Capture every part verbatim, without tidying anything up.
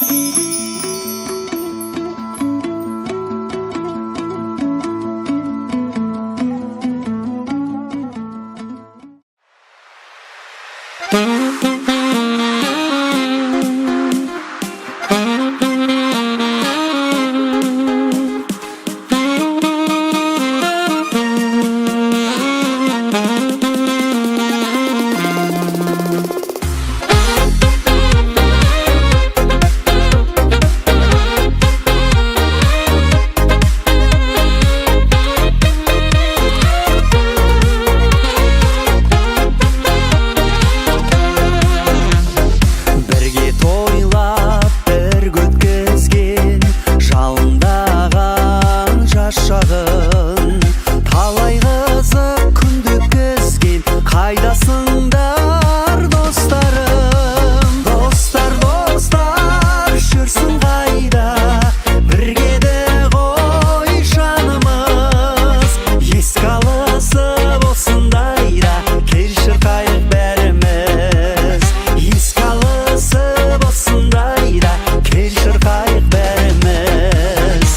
Birge toylap, birge ótkizgen, jalındaǵan jas shaǵın. Talay qızıq kúndi ótkizgen, qaydasıńdar, dostarım? Dostar, dostar, júrsiń qayda? Birgede ǵoy janımız, eske alısıp osındayda, kel shırqayıq bárimiz. Eske alısıp osındayda, kel shırqayıq bárimiz.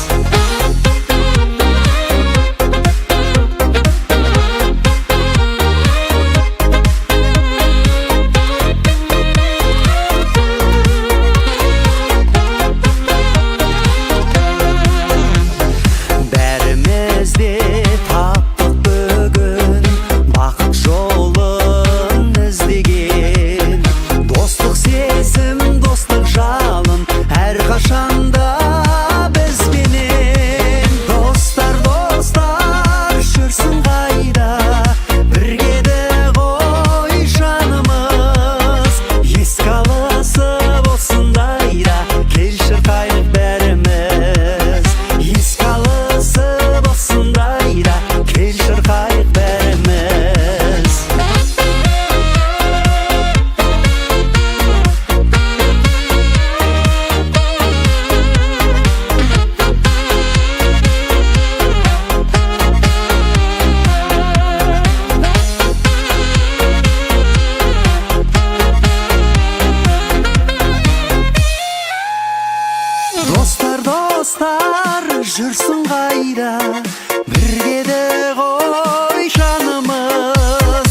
Bárimiz de taptıq búgin baxıt jolın izlegen. Dostıq sezim, dostıq jalın, hár qashan da biz benen. Dostar, dostar, júrsiń qayda? Birgede ǵoy janımız, eske alısıp osındayda, kel shırqayıq bárimiz. Eske alısıp osındayda, kel shırqayıq bárimiz. Dostar, dostar, júrsiń qayda? Birgede ǵoy janımız,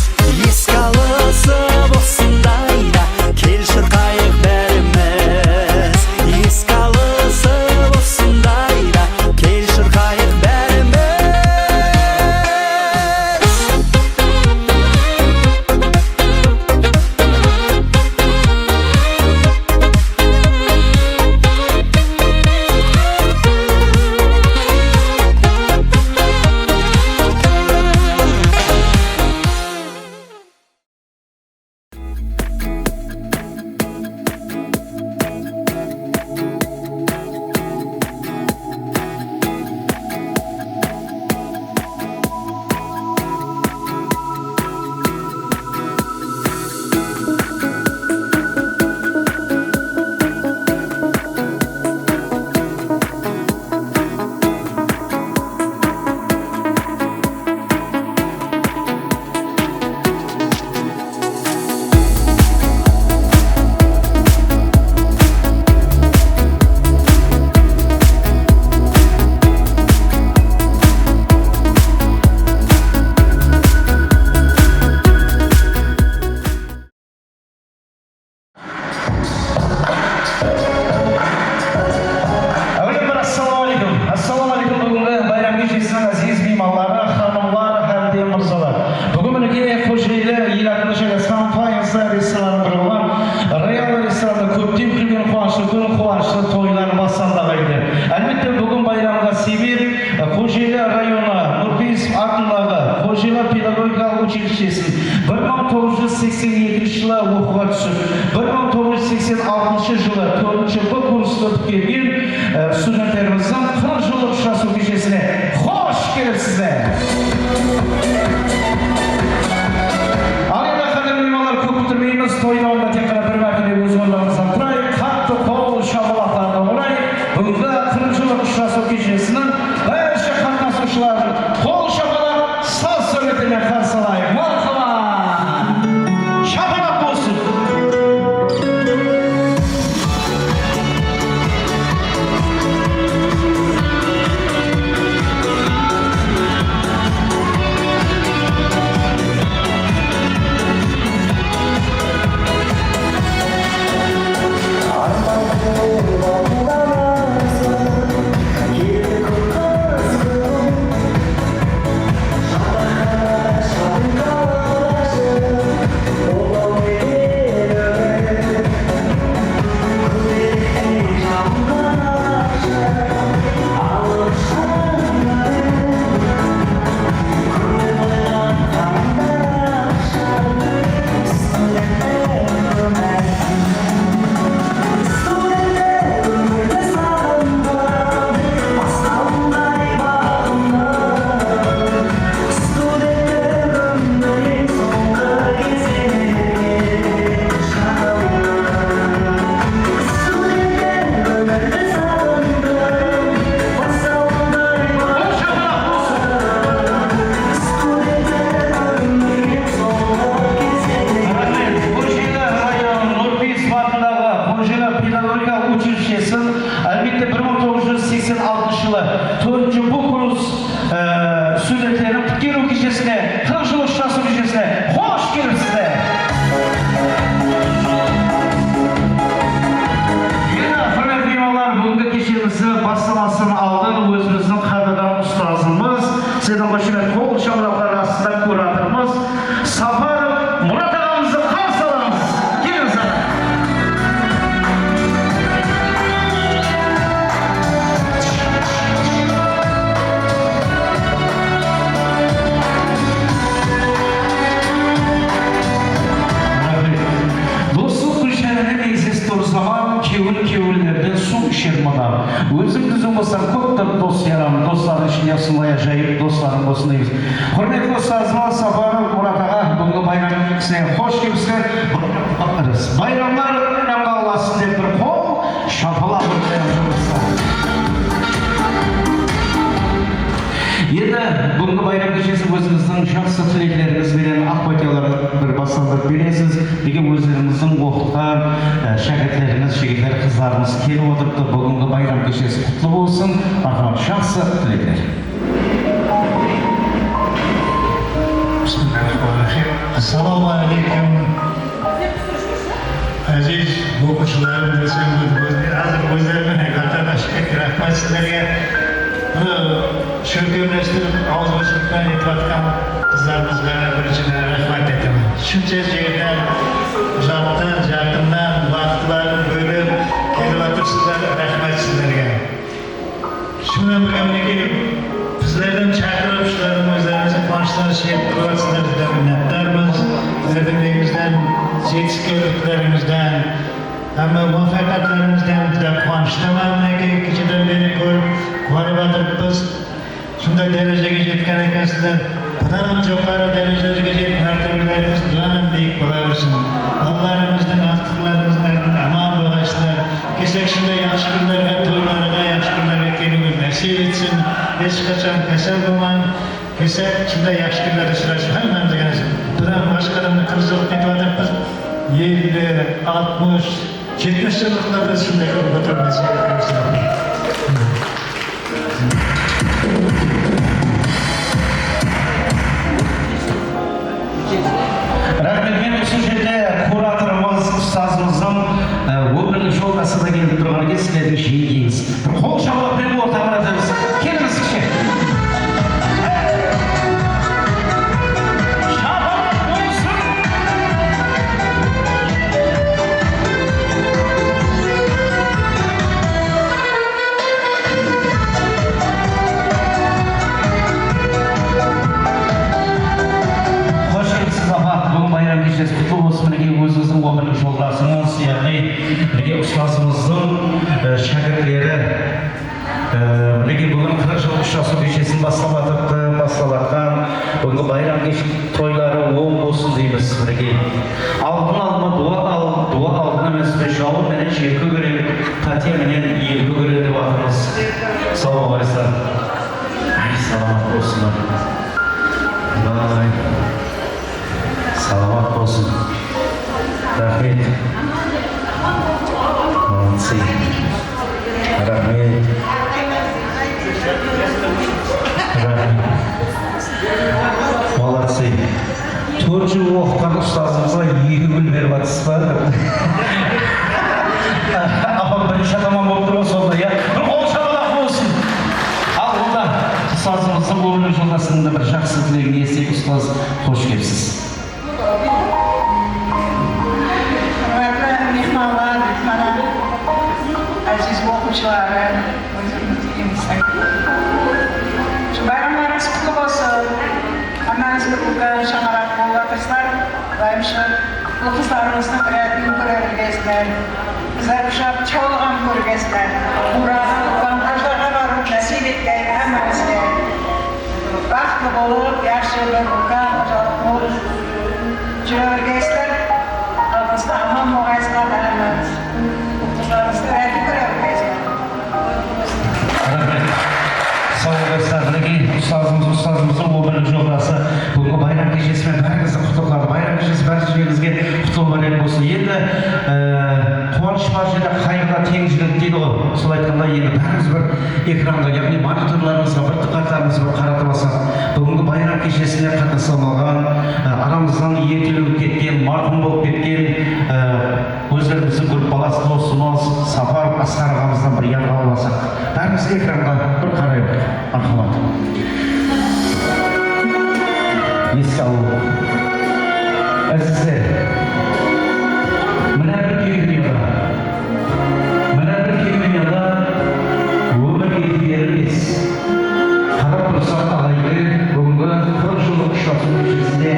eske alısıp osındayda, kel shırqayıq bárimiz. Eske alısıp osındayda, kel shırqayıq bárimiz. Áwelem bir assalawma áleykum. Assalawma áleykum, búgingi bayram keshesiniń áziz miymanları, xanımlar hám de mırzalar. Búgin minekey Xojeli el atında jaylasqan Fayza restoranınıń biri bolǵan Royal restoranında kópten kútilgen quwanıshlı kún, quwanıshlı toylar baslandı, ágayinler. Álbette, búgin bayramǵa sebep Xojeli rayonı Nurpeyisov atındaǵı Xojeli pedagogikalıq uchilichesın bir mıń toǵız júz seksen ekinshi jılı oqıwǵa túsip, bir mıń toǵız júz seksen altınshı jılı tórtinshi B kursın pitkergen, e, studentlerimizdiń qırq jıllıq ushırasıw keshesine xosh kelipsizler! Al endi, qádirli miymanlar, kóp kúttirmeymiz, toy dawamında tek ǵana bir mártebe óz orınlarımızdan turayıq, qattı qol shabıqlardan orayıq. Búgingi qırq jıllıq ushırasıw keshesiniń bárshe qatnasıwshıların qol shapalaq, saz sáwbetlerinen qarsı alayıq. Marhamat! Shapalaq bolsın! Pedagogika uchilishesin, álbette, bir mıń toǵız júz seksen altınshı jılı tórtinshi B kurıs, e, studentleriniń pitkeriw keshesine, qırq jıllıq ushırasıw keshesine xosh kelipsizler! Endi, húrmetli miymanlar, búgingi keshemizdi baslamastan aldın ózimizdiń qádirdan ustazımız, sizlerden qoshemet qol shamıraqları astında kuratorımız Saparov Murat aǵamızdı qarsı alamız. Kelińiz, aǵa. Doslıq gúlshánine mengzes tur zaman, kewil kewillerden suw isher madam. Ózim dúzim bolsam, kóptir dos-yaram, doslardıń ishinde usınday ájayıp doslarım bolsın deymiz. Húrmetli ustazımız Saparov Murat aǵa, búgingi bayramıńızǵa xosh kelipsizler. Bayramlar bayramǵa ulasın dep bir qol shapalaq urıp qoyamız. Endi búgingi bayram keshesi ózimizdiń jaqsı tileklerimiz benen aq pátiyalardı bir baslandırıp beresiz. Nege ózlerimizdiń oqıtqan, e, shákirtlerińiz, jigitler, qızlarımız kelip otırıptı. Búgingi bayram keshesi qutlı bolsın. Marhamat, jaqsı tilekler. Bismillahirrahmanirrahim. Assalawma aleykum. Áziz oqıwshılarım desem, óz-, házir ózleri menen qatarlashıp ketti. Raxmet sizlerge. Bunı shólkemlestirip, awızbirshilik penen etip atqan qızlarımızǵa birinshiden raxmet aytaman. Shuncha jerden, uzaqtan, jaqınnan waqıtların bólip kelip atırsızlar. Raxmet sizlerge. Shunıń menen birge, minekey, bizlerdi shaqırıp, shulardıń ózlerińizdiń quwanıshlarına sheriklik qılıp atırsızlar, bizler minnetdarmız. Sizlerdiń elimizden, jetiskenliklerińizden, hámme muwaffaqiyatlarıńızdan bizler quwanıshtaman. Minekey, kesheden beri kórip, quwanıp atırıppız. Shunday dárejege jetken ekensizler. Bunnan hám joqarı dárejelerge jetip, mártebelerińiz bunnan hám biyik bola bersin. Balalarıńızdıń, aqlıqlarıńızdıń aldında aman bolǵaysızlar. Kelsek shunday yaqshı kúnlerge, toylarǵa, yaqshı kúnlerge keliwge násip etsin. Hesh qashan kásel bolmań. Kelsek shunday yaqshı kúnlerde ushırasıp, hámmemizge násip. Bunnan basqa adamdı qırq jıllıqqa etip atırıppız. Elli, alpıs, jetpis jıllıqlarda shunday qılıp ótiwge násip etsin. Raxmet, men usı jerde kuratorımız, ustazımızdıń, e, ómirlik joldası da kelip turǵan eken, sizlerdiń jeńgeńiz. Bir qol shabaq penen ortaǵa atayıq. Kelińiz, kishi. Shabaq bolsın! Xosh kelipsiz, apa. Búgin bayram keshesi qutlı bolsın. Minekey, ózińizdiń ómirlik joldasıńız, yaǵnıy, minekey, ustazımızdıń, e, shákirtleri. E, minekey, búgin qırıq jıl ushırasıw keshesin baslap atırıptı, baslap atqan. Búgingi bayram kesh-, toyları oń bolsın deymiz, minekey. Aldın alma duwa al, duwa aldın emes pe, jawın menen jer kógeredi, pátiya menen el kógeredi dep atırmız. Saw bolıń, ǵarayıslar. Ay, salamat bolsınlar. Bay. Salamat bolsın. Raxmet. Молодцы. Raxmet. Raxmet. Молодцы. Tórt jıl oqıtqan ustazımızǵa eki gúl berip atırsız ba? Apam birinshi ataman bolıp tur ǵoy sonda, ya? Bir qol shabaq bolsın. Al, onda ustazımızdıń ómirlik joldasınıń da bir jaqsı tilegin esiteyik, ustaz, xosh kelipsiz. Húrmetli miymanlar, miymanlar, áziz oqıwshıları, ózimizdiń shu bayramlarıńız qutlı bolsın. Hámmeńiz bir úlken shańaraq bolıp atırsızlar. Qudayım ushın bul qızlarımızdıń rátin kóre bilgesizler. Bizler qushap, chawlıǵan kórgesizler. Uraǵa, úlken hajlarǵa barıw násiyp etken hámmeńizge. Baxıtlı bolıp, yaqshı bir úlken xojalıq bolıp júre bergeysizler. Halqımızǵa aman bolǵaysızlar, hámmeńiz. Qızlarımızdı rátin kóre bilgeysizler. Raxmet. Saw bolıńızlar. Minekey, ustazımız, ustazımızdıń ómirlik joldası búgingi bayram keshesi menen bárińizdi qutlıqladı. Bayram keshesi bárshelerimizge qutlı múbarek bolsın. Endi, e, quwanısh Bar jerde qayǵıda teńshilik deydi ǵoy. Sol aytqanda, endi bárimiz bir ekranǵa, yaǵnıy monitorlarımızǵa, bir tıqatlarımızdı bir qaratıp alsaq, búgingi bayram keshesine qatnasa almaǵan, e, aramızdan erteliw ketken, marhum bolıp ketken, e, ózlerimizdiń gruppalası, dostımız Sapar Asqar aǵamızdan bir yadqa alıp alsaq. Bárimiz ekranǵa bir qarayaıq. Marhamat. Eske alıw. Ázizler, mına bir kewil dúnyada, mına bir kewil dúnyada ómir kete berilmes. Qarap tursaq, aǵayinler, búgingi qırq jıllıq ushırasıw keshesinde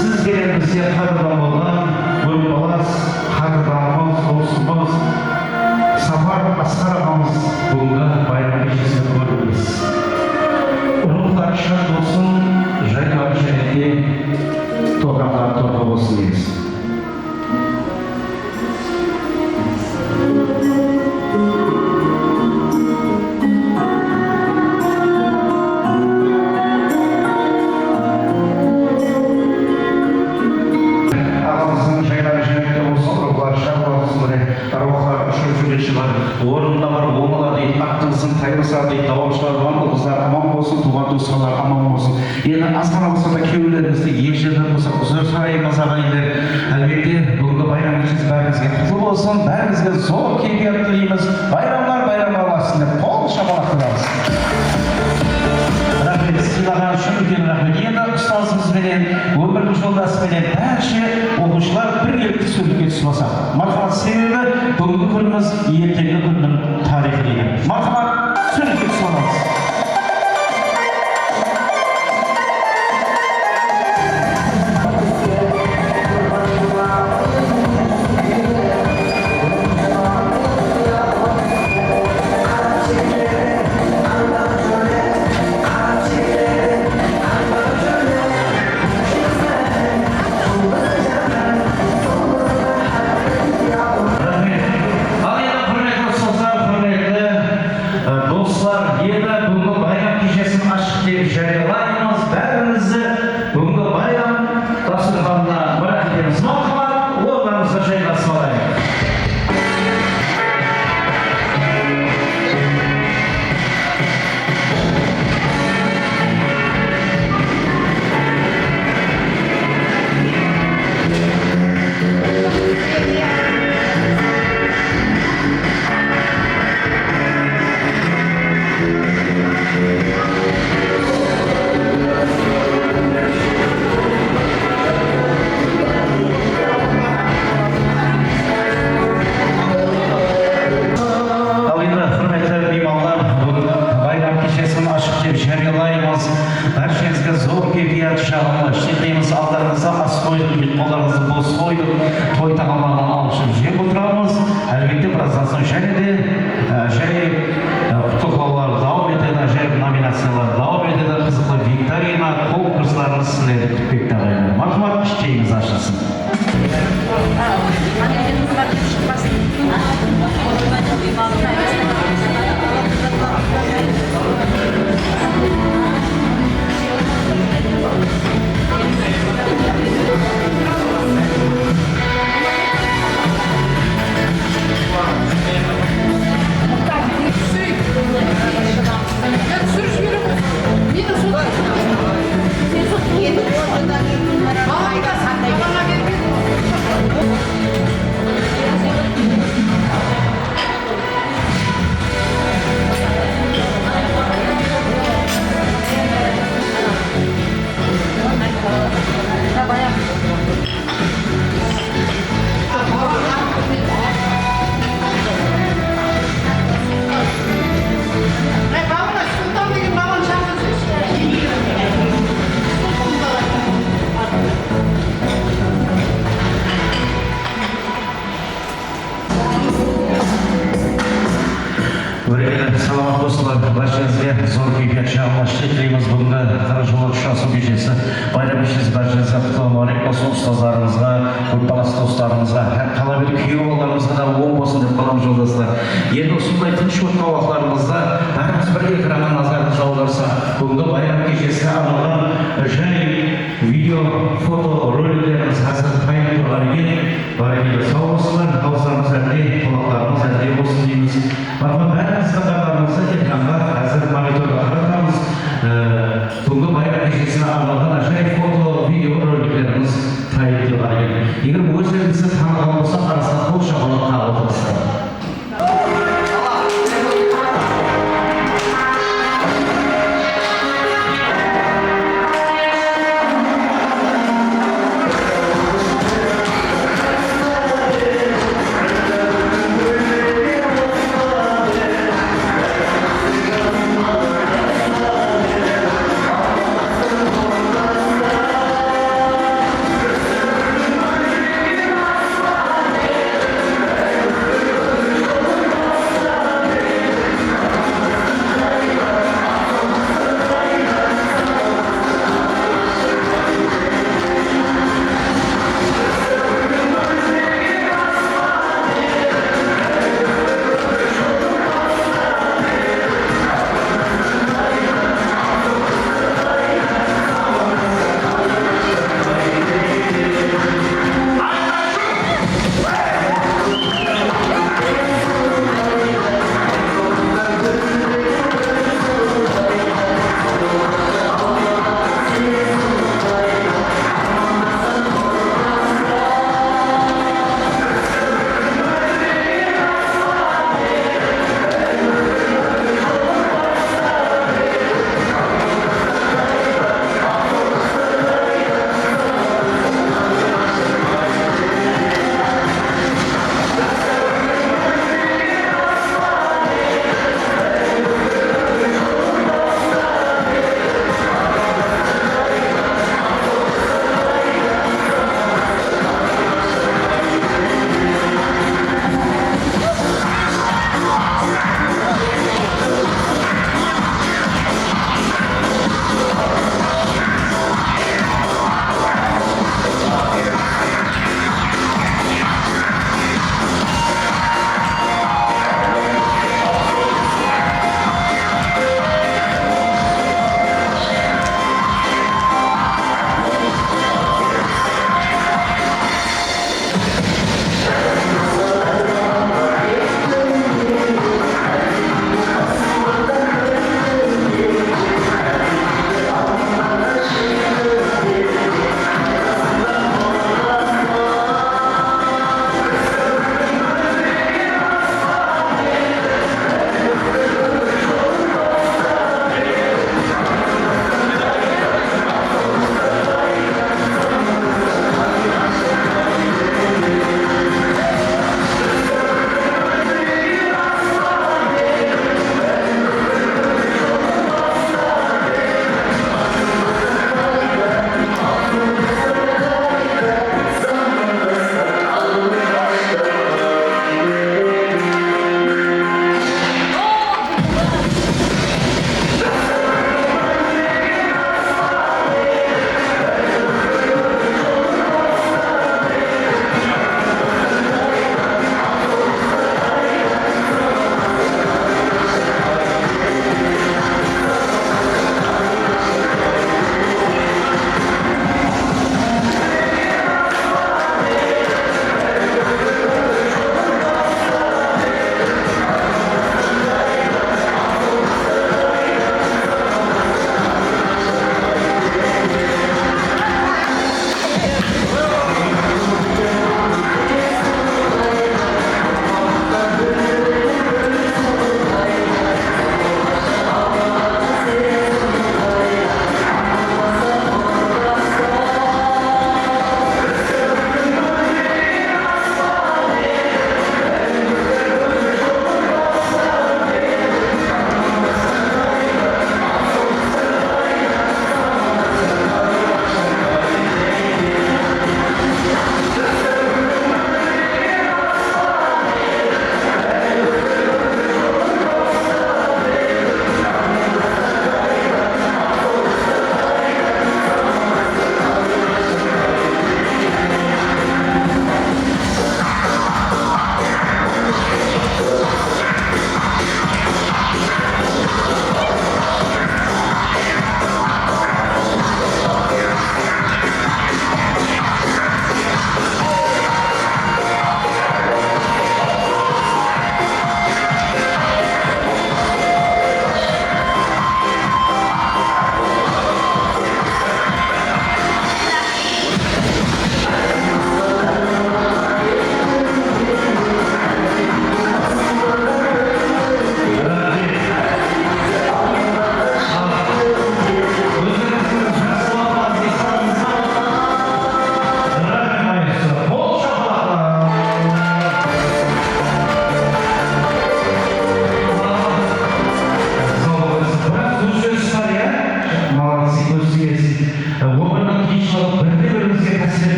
siz benen bizde qádirdan bolǵan, ómir balas, qádirdanımız, dostımız, Sapar Asqar aǵamız búgingi bayram keshesinde kórdińiz. Ruwxları shad bolsın, jaylaǵan jánnette topıraqları torpa bolsın deymiz. Aǵamızdıń jaylaǵan jánnette bolsın, ruwxları shad bolsın, mine. Ruwxları ushırıp júrgen shıǵar, ornında bar ońala deydi, attıńızdıń taybasa deydi, dawamshılar, ulıǵızlar aman bolsın, tuwǵan tuwısqanlar aman bolsın. Endi azǵana bolsa da kewillerimizdi el jerden bolsa uzır soraymız, aǵayinler. Álbette, búgingi bayram keshesi bárimizge qutlı bolsın, bárimizge zor keypiyat tileymiz. Bayramlar bayramǵa ulasın dep qol shapalaqlaymiz. Raxmet, sıylaǵanı ushın úlken raxmet. Endi ustazımız benen, ómirlik joldası benen bárshe oqıwshılar birgelikte súwretke túsip alsaq. Marhamat, sebebi búgingi kúnimiz erteńgi kúnniń tariyxı deydi. Marhamat, súwretke túsip alamız. Raxmet. Al, endi, húrmetli ustazlar, húrmetli, e, doslar, endi búgingi bayram keshesin ashtıq dep járiyalaymız. Bárińizdi búgingi bayram dastúrxanına mirát etemiz. Marhamat, orınlarımızǵa jayǵasıp alayıq. Al endi, húrmetli miymanlar, búgin bayram keshesin ashıq dep járiyalaymız. Bársheńizge zor keypiyat, jaǵımlı ishte tileymiz. Allarıńızda as qoydıq, qollarıńızdı bos qoydıq. Toy taǵamların alıp jep otıramız. Álbette, birazdan soń jáne de, e, jáne, e, qutlıqlawlar dawam etedi, ájayıp nominaciyalar dawam etedi, qızıqlı viktorina, konkurslarımız sizlerdi kútpekte, aǵayinler. Marhamat, ishkeyińiz ashılsın. Bárekella, salamat doslar, bársheńizge zor keypiyat, jaǵımlı ishte tileymiz. Búgingi qırq jıllıq ushırasıw keshesi, bayram keshesi bársheńizge qutlı múbárek bolsın, ustazlarımızǵa, gruppalas doslarımızǵa, hám qala berip kúyew balalarımızǵa da oń bolsın dep qalamız, joldaslar. Endi usınday tınısh ótken waqıtlarımızda bárimiz bir ekranǵa nazarımızdı awdarsaq, búgingi bayram keshesine arnalǵan jáne video, foto roliklerimiz házir tayın turǵan eken. Bárekella, saw bolsınlar, dawıslarımız Sende qonaqlarımız sende bolsın deymiz. Marhamat, bárińizdi qatarımızda ekranǵa házir monitorǵa qaratamız. Ee, Búgingi bayram keshesine arnalǵan ájayıp foto, video roliklerimiz tayın turǵan eken. Eger ózlerińizdi tanıǵan bolsa, arasına qol shapalaq qaǵıp otırıńızlar.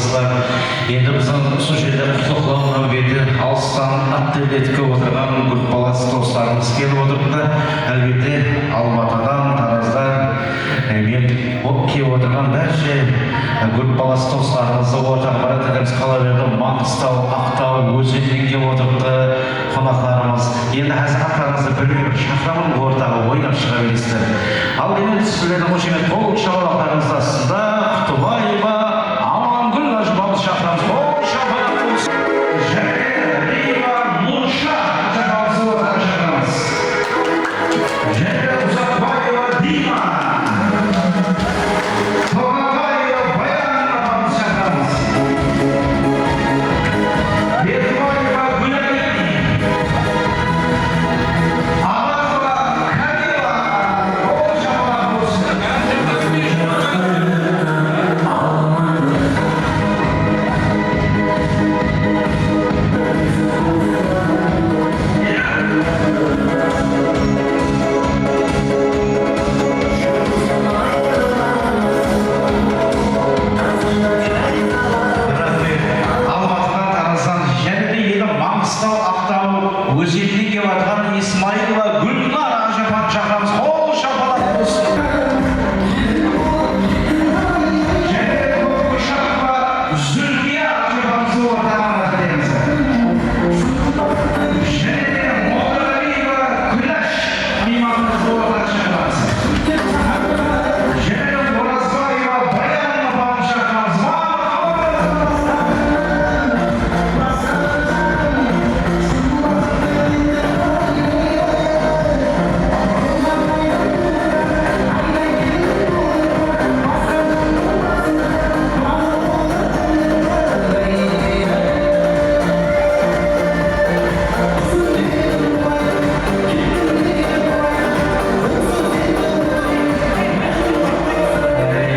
Endi biziń usı jerde qutlıqlaw náwbeti alıstan át terletip kelip otırǵan gruppalас doslarımız kelip otırıptı. Álbette, Almatıdan, Tarazdan, e, men bolıp kelip otırǵan bárshe, e, gruppalас doslarımızdı ortaǵa barat etemiz. Qalaberdi, Mańǵıstaw, Aqtaw, Ózenden kelip otırıptı qonaqlarımız. Endi házir atlarıńızdı birme-bir shaqıraman, ortaǵa oynap shıǵa beresizler. Al, endi sizlerdiń xoshamet qol shapalaqlarıńızdı astında Qutıbaeva Amangúl ájapamızdı shaqıramız. Qol shapalaq bolsın. Jáne Rima Nurshah ájapamızdı ortaǵa shaqıramız. Jáne Uzaqbaeva Dima. Toǵabaeva Bayan apamızdı shaqıramız. Berdibaeva Gúlalim. Arazova Kamila. Qol shapalaq bolsın. Raxmet. Almatıdan, Tarazdan, jáne de endi Mańǵıstaw, Aqtaw, Ózenden kelip atırǵan Ismailova Gúlnara ájapanı shaqıramız. Qol shapalaq bolsın. Jáne de Kókbushaqova Zulfiya ájapamızdı ortaǵa barat etemiz. Jáne de Moldaǵalieva Gúlash miymanımızdı ortaǵa shaqıramız. Jáne de Orazbaeva Bayan apamızdı shaqıramız.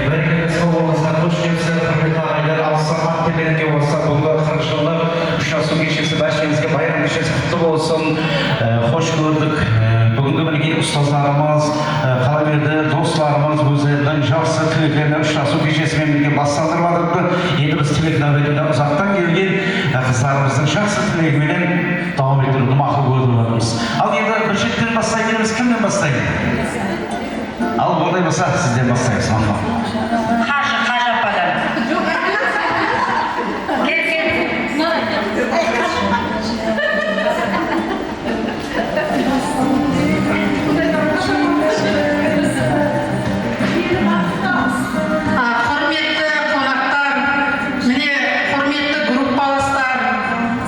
Bárkelle, saw bolıńızlar, xosh kelipsizler, húrmetli aǵaylar, alıstan át terletip otsa, búgingi qırq jıllıq ushırasıw keshesi bársheńizge bayram keshesi qutlı bolsın. E, xosh kórdik. E, búgingi minekey ustazlarımız, e, qalaberdi doslarımız ózleriniń jaqsı tileklerinen ushırasıw keshesi menen birge baslandırıp atırıptı. Endi biz tilek náwbetinde uzaqtan kelgen, e, qızlarımızdıń jaqsı tilegi menen dawam ettiriwdi maqul kórip atırmız. Al, endi bir shetten baslay beremiz. Kimnen baslayın? Al, bolmasa sizden baslaymız, maqul. Qajı, Qajı apadan. Kel, kel. A, húrmetli qonaqlar, mine, húrmetli gruppalaslar,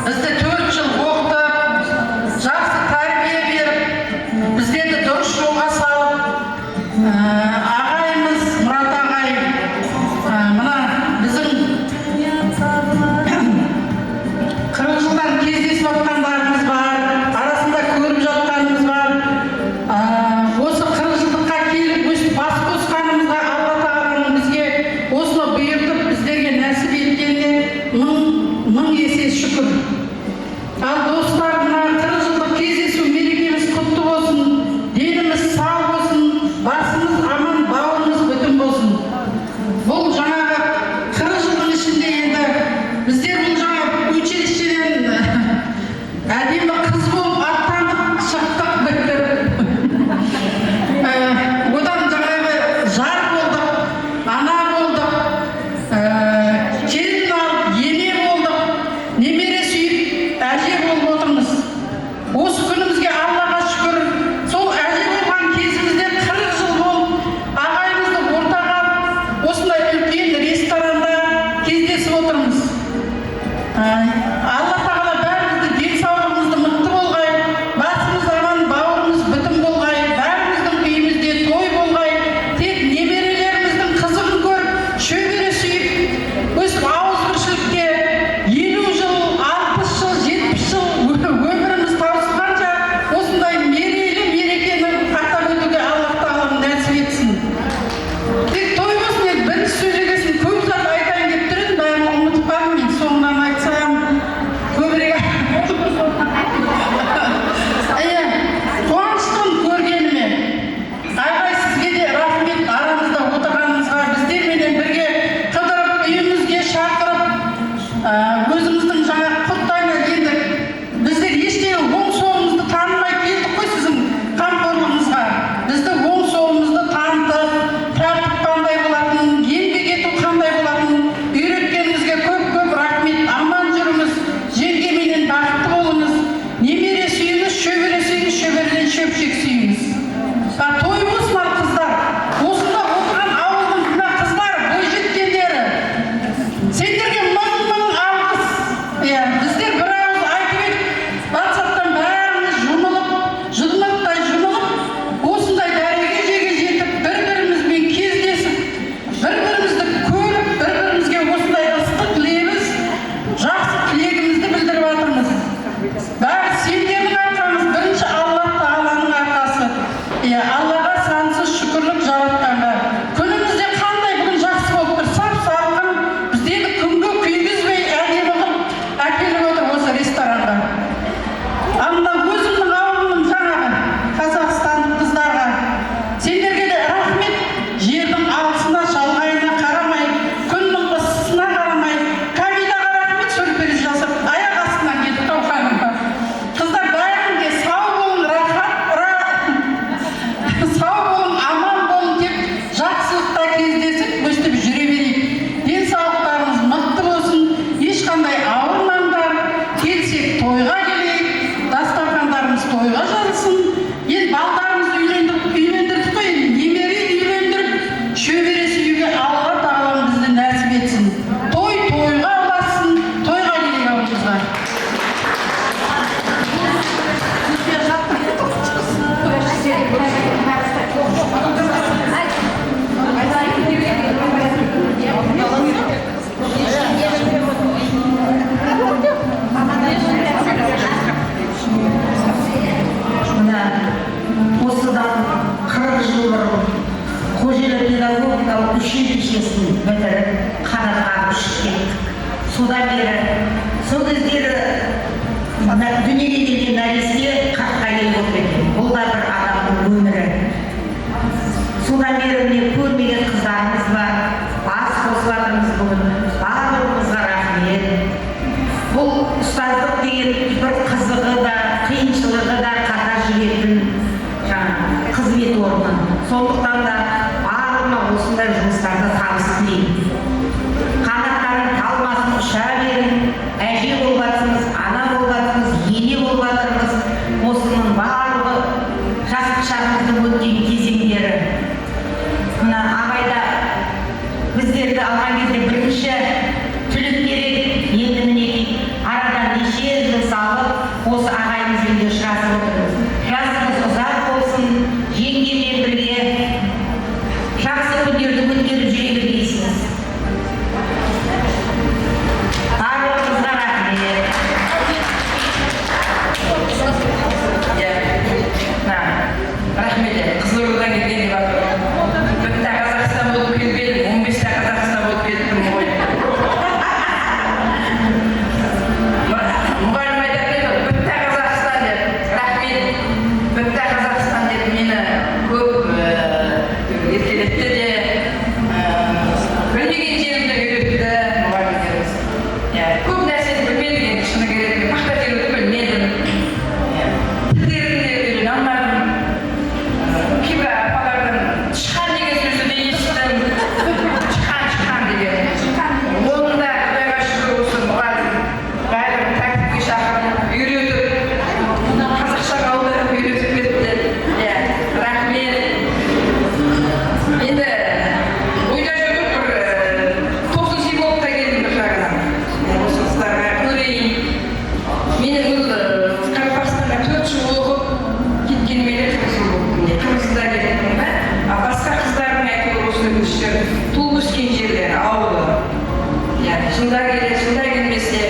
bizdi tórt jıl oqıtıp, jaqsı tárbiye berip, bizlerdi durıs jolǵa salıp, Á, aǵayımız Murat aǵay, á, mına biziń qırıq jıldan gezlesip atqanlarımız bar, arasında kórip jatqanımız bar. Á, osı qırıq jıldıqqa kelip, óstip bas qosqanımızǵa Alla taǵalanıń bizge osını buyırtıp, bizlerge násip etkenine mıń, mıń ese shúkir. Al, doslar, mına qırıq jıllıq gezlesiw merekemiz qutlı bolsın, denimiz saw bolsın, basımız aman, pedagogikalik ushilichesin bitirip, qanat qaǵıp ushıp kettik. Sodan beri, sol gezleri na-, dúnyege kelgen náreste qırqqa kelip otır eken. Bul da bir adamnıń ómiri. Sodan beri mine kórmegen qızlarımız bar, as qosıp atırmız búgin. Barlıǵıńızǵa raxmet. Bul ustazlıq degen bir qızıǵı da, qıyınshılıǵı da qatar júretin, jańa, xızmet ornı. Sonlıqtan da barlıǵıńa osınday jumıslarda tabıs tileymen. Qanatlarıń talmasın, usha beriń. Áje bolıp atırmız, ana bolıp atırmız, ene bolıp atırmız. Osınıń barlıǵı jas shaǵımızdıń ótken kezeńleri. Mına, aǵayda bizlerdi alǵan gezde birinshi túlipker edik. Endi, minekey, aradan neshe jıl salıp, osı aǵayımız benen de ushırasıp otırmız. Jasıńız uzaq bolsın, jeńgem menen birge jaqsı kúnlerdi ótkerip júre bergeysiz. Barlıǵıńızǵa raxmet. Iya. Na, raxmet, Qızılordadan kelgen dep atır. Bitta Qazaqstan bolıp kelmedim, on beste Qazaqstan bolıp keliptim ǵoy. Muǵallim aytadı edi, bitta Qazaqstan dep. Raxmet, bitta Qazaqstan dep meni kóp, e, erkeletti de, e, bilmegen jerimdi úyretti muǵallimlerimiz. Iya, kóp nárseni bilmedik endi, shını kerek, men paxta teriwdi bilmedim. Iya. Tillerin de úyrene almadım. Keybir apalardan tıshqan degen sózdi de esittim. Tıshqan, tıshqan degen. Onı da, Qudayǵa shúkir, osı muǵallim bárin tártipke shaqırıp, úyretip, qazaqshaǵa awdarıp úyretip ketti. Iya, raxmet. Endi oyda joq edi, bir, e, toqsın segiz boldı da keldim bir jaǵınan. Osı qızlarǵa kóreyin. Meniń bul, e, Qaraqalpaqstanǵa tórt jıl oqıp ketkenime de qırq jıl bolıptı. Mine, qırq jılda kettim da. A basqa qızlardıń, áytewir, osı, osı jer, tuwıp ósken jerleri, awılı. Iya, jılda keledi, jılda kelmese,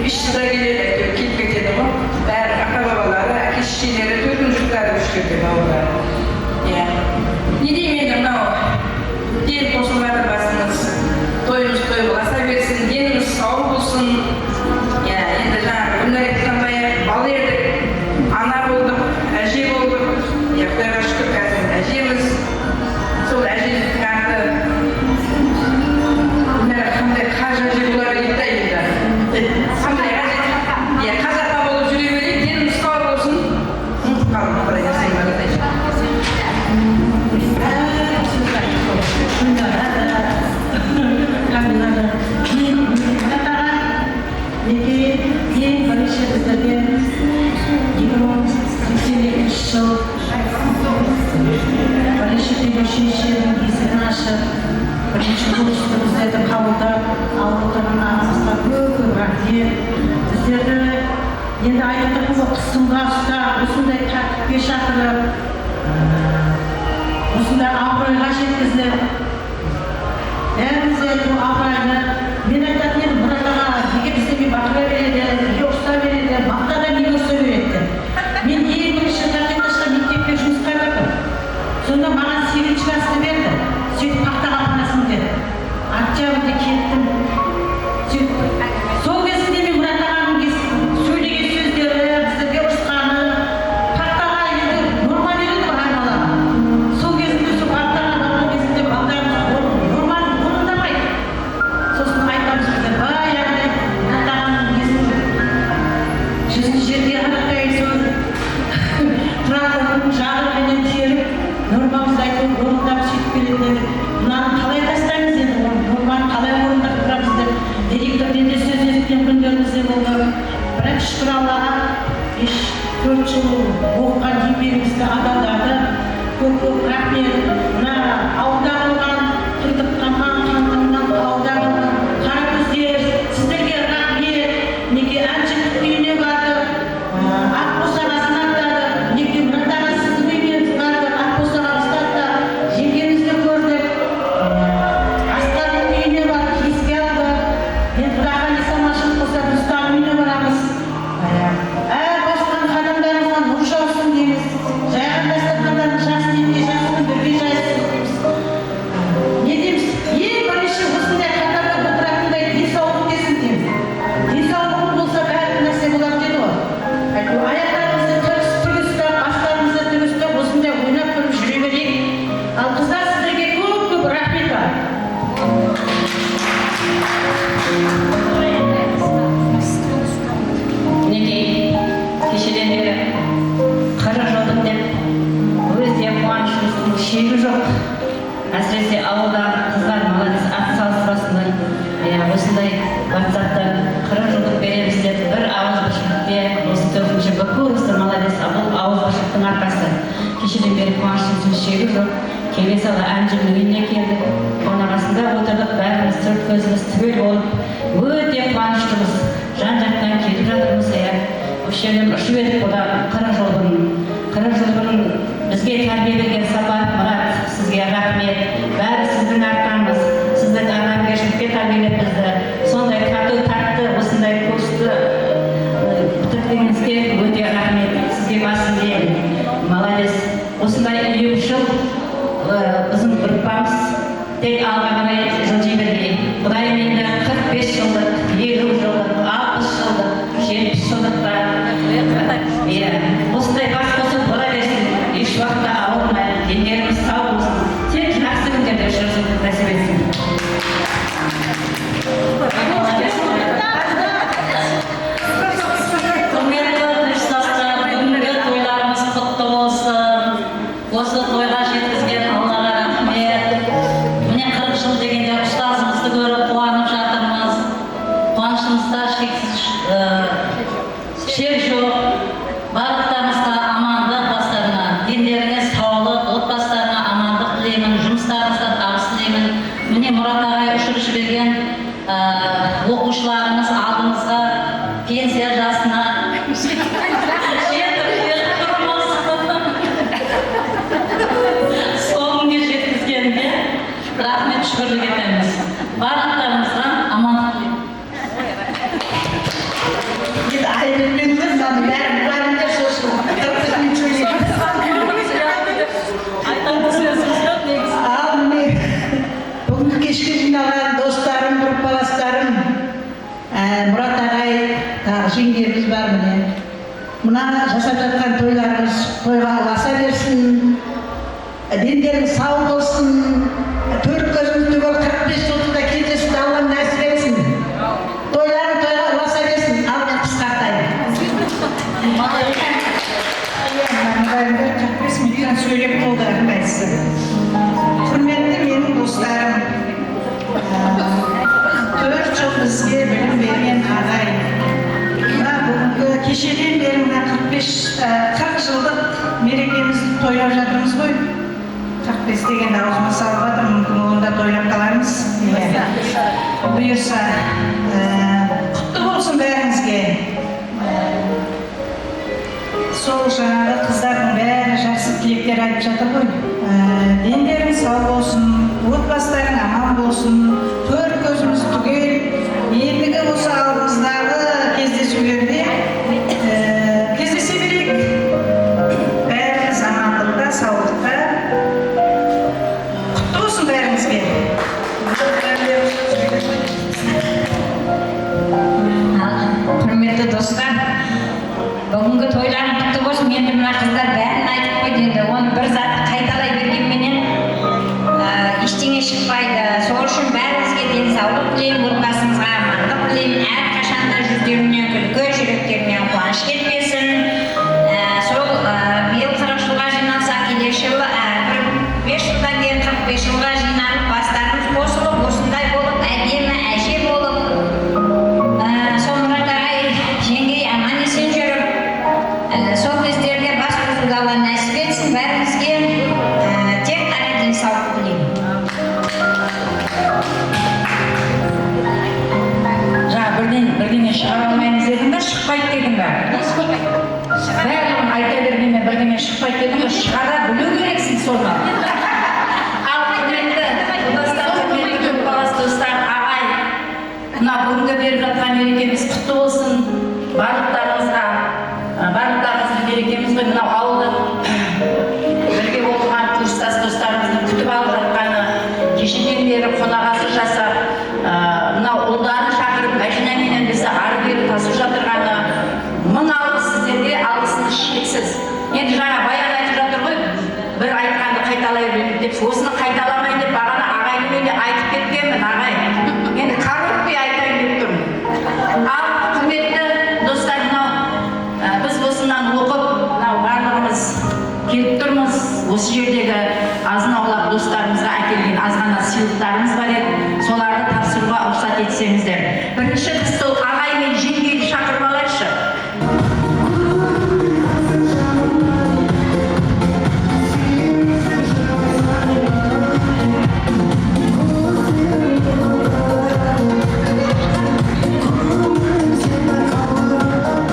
bes jılda keledi, áytewir, kelip ketedi ǵoy. Bári ata-babaları, áke-shesheleri tórtinshi jurtları, úsh jerde bawırları. Iya. Ne deymen endi, mınaw, tel qosılıp atır basımız. Toyımız toy qılasa bersin, denińiz saw bolsın. Iya, endi jańa Gúlnár aytqanday, bala edik, ana boldıq, áje boldıq. Iya, Qudayǵa shúkir, házir ájemiz. Sol ájemizdiń atı, mına, qanday qaj áje bola beredi da endi. Qanday áje, iya, qazaq apa bolıp júre bereyik, denińiz saw bolsın. Umıtıp qaldım, Quday bersin, baraday. Mine, eń birinshi bizlerge eki mıń seksen ekinshi jıl birinshi pedagogik ushilicheniń esigin ashıp, birinshi kurstı bizlerdi qabıldap alıp otırǵan aǵamızǵa kóp-kóp raxmet. Bizlerdi endi aytıp turmız ǵoy, qısımǵa uslap, usınday tártipke shaqırıp, ıı, usınday abırayǵa jetkizip, Bárimizde aytıw abıraylı. Men aytatın edim, Murat aǵa nege bizlerge baqıra beredi, nege ursa beredi, maqta da nege ursa beredi dep. Men eń birinshi Taqıytashqa mektepke jumısqa kirdim. Sonda maǵan segizinshi klasstı berdi. Sóytip paxtaǵa aparasıń dedi. Oktyabrde kettim. Sóytip, sol gezinde men Murat aǵanıń kes-, sóylegen sózleri, bizlerge urısqanı, paxtaǵa endi normal edi ǵoy, ay balaǵa. Sol gezinde sol paxtaǵa barǵan gezinde baldarımız or-, normal orındamaydı. Sosın aytamız bizler, bayaǵıday Murat aǵanıń nesin, júzin jerge qaratpay, sol turaqlıǵın jaǵın menen terip, normamızdı, áytewir, orındap sóytip keletin edik. Mınanı qalay tastaymız endi, onı normanı qalay orındap turamız dep, direktor menen de sóz esitken kúnlerimiz de boldı. Biraq, shúkir Allaǵa, besh, tórt jıl oqıǵan eńbegimizdi adaldadı. Kóp-kóp raxmet. Mına awılda qalǵan, tırtıp qalǵan, qantıńnan awılda qalǵan qara kózler, sizlerge raxmet. Minekey, Ámjittiń úyine bardıq. Aq bosaǵasın atladıq. Minekey, Murat aǵa, siziń úyińe bardıq. Aq bosaǵamızdı atladıq. Jeńgemizdi kórdik. Asqardıń úyine bardıq, eske aldıq. Endi Quday qálese, Amanshılıq bolsa, Rustamnıń úyine baramız. Á, basqan qadamlarıńızǵa nur jawsın deymiz. Jayǵan dasturxanlarıńız jaqsı iyette jatsın, birge jayılsın deymiz. Bizde awıldaǵı qızlar, молодец, at salıspasınlar. Ya, osınday WhatsApptan qırıq jıldıq beremiz dep, bir awızbirshilikke, osı tórtinshi B kursı, молодец, bul awızbirshiliktің arqası. Kesheden beri quwanıshımızdıń shegi joq. Kele sala Ámjirdiń úyine keldik. Qonaǵasında otırdıq, bárimiz tırt kózimiz túwel bolıp, óte quwanıshlımız. Jan-jaqtan kelip jatırmız, ya. Usı jerden ushıp edik, bu da qırıq jıl burın. Qırıq jıl burın bizge tárbiye bergen Sapar Murat, sizge raxmet. Bári sizdiń arqańız, sizdiń adamgershilikke tárbiyelep bizdi. Sonday tatıw tattı, usınday kurstı, ı, pitirtkeninizge óte raxmet. Sizge basım iyemen. Молодец. Usınday úyimshil, ı, biziń gruppamız tek alǵa qaray jıljıy bergey. Qudayım endi qırq bes jıldıq, eliw jıldıq, alpıs jıldıq, jetpis jıldıq ta, iya, usınday bas qosıp bola bersin. Hesh waqıtta awırmay, denlerimiz saw bolsın. Tek jaqsı kúnlerde ushırasıwdı násip etsin. Húrmetli kursdaslar, búgingi toylarımız qutlı bolsın. Osı toyǵa jetkizgen Allaǵa raxmet. Mine, qırıq jıl degende ustazımızdı kórip quwanıp jatırmız. Quwanıshımızda sheksiz, ı, shek joq. Barlıqlarıńızǵa amanlıq, baslarına, denlerińe sawlıq, otbasılarına amanlıq tileymen, jumıslarıńızda tabıs tileymen. Mine, Murat aǵay ushırıp jibergen Á, oqıwshılarımız aldıńızǵa pensiya jasına jetip kelip turmız. Sol kúnge jetkizgenine raxmet, shúkirlik etemiz. Barlıqlarıńızǵa amanlıq tileymiz. Endi ayıp etpedińiz, mınadıń bárin, bárin de shosın. Qırq bes minut sóyleymiz. Aytatuǵın sózimiz joq, negizi. Al, mine. Búgingi keshke jıynalǵan dostlarım, gruppalaslarım, á, Murat aǵay, taǵı jeńgemiz bar, mine. Mına jasap jatqan toylarımız toyǵa ulasa bersin. Denlerińiz saw bolsın. Tórt kózińiz túwel qırq bes jıldıqta kelgesinde Allam násip etsin. Toylarıń toyǵa ulasa bersin, al men qısqartayın. Qırq bes minuttan sóylep boldı, árqaysı. Húrmetli meniń doslarım, tórt jıl bizge bilim bergen aǵay. Mına búgingi kesheden beri mına qırq bes, qırq jıldıq merekemizdi toylap jatırmız ǵoy. Qırq bes degende awzıma salıp atırmın, múmkin, onı da toylap qalarmız. Buyırsa, e, qutlı bolsın bárińizge. Sol jańaǵı qızlardıń bári jaqsı tilekler aytıp jatır ǵoy. E, denleriń saw bolsın, otbasılarıń aman bolsın, tórt kózimiz túgel. Endigi osı aldımızdaǵı kezdesiwlerde, e, Gezlese bereyik. Bárimiz amanlıqta, sawlıqta. Qutlı bolsın bárińizge. Al, húrmetli doslar, búgingi toylarıń qutlı bolsın. Endi mına qızlar bárin aytıp qoydı, endi onı bir zat qaytalay bergen menen, á, eshteńe shıqpaydı. Sol ushın bárińizge densawlıq tileymen, otbasıńızǵa amanlıq tileymen. Hár qashan da júzlerinen kúlki, júreklerinen quwanısh ketpesin. Á, sol, á, bıyıl qırq jılǵa jıynalsaq, kelesi jılı, á, bir bes jıldan keyin qırq bes jılǵa jıynalıp, baslarımız qosılıp, osınday bolıp, ádemi áje bolıp, á, sol Murat aǵay, jeńgey aman-esen júrip, á, sol gezlerde bas qosıwdı Alla násip etsin bárińizge. Á, tek ǵana densawlıq tileymen. Jańa birden, birdeńe shıǵara almaymız dediń be, shıqpaydı dediń be? Bárin ayta bergenmen, birdeńe shıqpaydı dediń be, shıǵara biliw kereksiń sonı. Al, húrmetli Ǵana sıylıqlarımız bar edi, solardı tapsırıwǵa ruxsat etseńizler. Birinshi biz sol aǵay men jeńgeydi shaqırıp alayıqshı.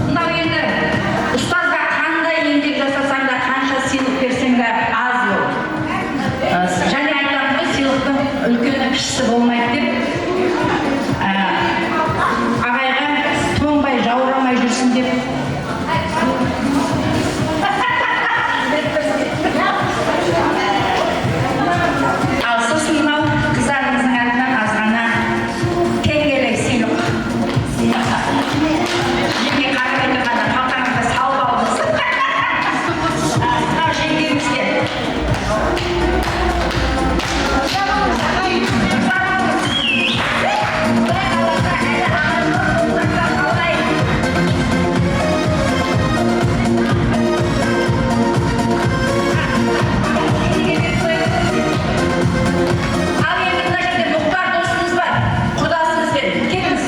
Mınaw endi ustazǵa qanday eńbek jasasań da, qansha sıylıq berseń de az ol. Jáne aytamız ǵoy, sıylıqtıń úlkeni, kishisi bolmaydı dep. Á, aǵayǵa tońbay, jawıramay júrsin dep. Al, sosın mınaw qızlarımızdıń atınan azǵana teńgeley sıylıq. Jeńge qarap turǵanda qaltańızǵa salıp alıńız. Mınaw jeńgemizge. Al, endi mına jerde Muxtar dosımız bar. Qudasımız benen kelińiz.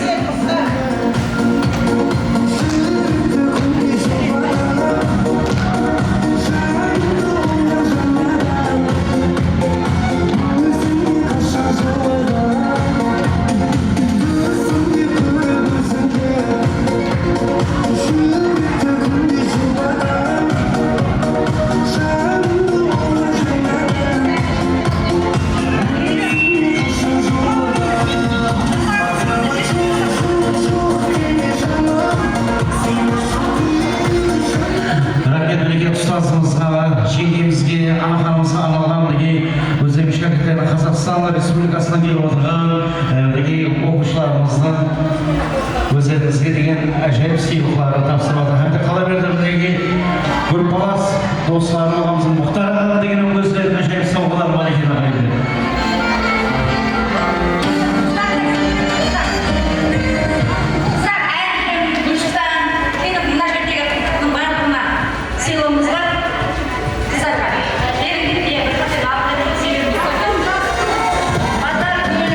Raxmet, minekey, ustazımızǵa, jeńgemizge, anaxanımızǵa arnalǵan, minekey, ózlerimiz shákirtlerdi Qazaqstan Respublikasınan kelip otırǵan, e, minekey, oqıwshılarımızdıń ózlerimizge degen ájayıp sıylıqların tapsırıp atır. Hám de qala berdi, minekey, Gúrpalas doslarım, aǵamızdıń Muxtar aǵa degen ózleriniń ájayıp sawǵaları bar eken, aǵayinler. Qızlar, Áyrim, Gúlstan, meniń mına jerdegi qızlardıń barlıǵına sıylıǵımız bar. Qızlarǵa beriń, bir qızdan alıp beriń, sebebin. Bazar gúl.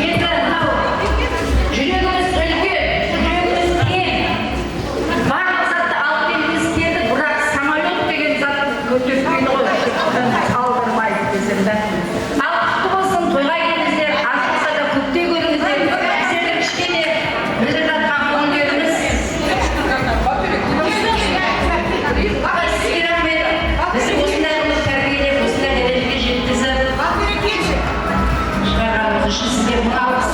Endi mınaw júregimiz úlken, júregimiz keń. Barlıq zattı alıp bergimiz keldi, biraq samolyot degen zat kóterip qoydı ǵoy, aldırmaydı desem da. Al, qutlı bolsın, toyǵa kelińizler, az bolsa da kóptey kórińizler. Bizlerdiń kishkene bildirip atqan kóńillerimiz. Aǵay, sizge raxmet. Bizi osınday qılıp tárbiyelep, osınday dárejege jetkizip shıǵarǵanıńız ushın sizge mıń alǵıs.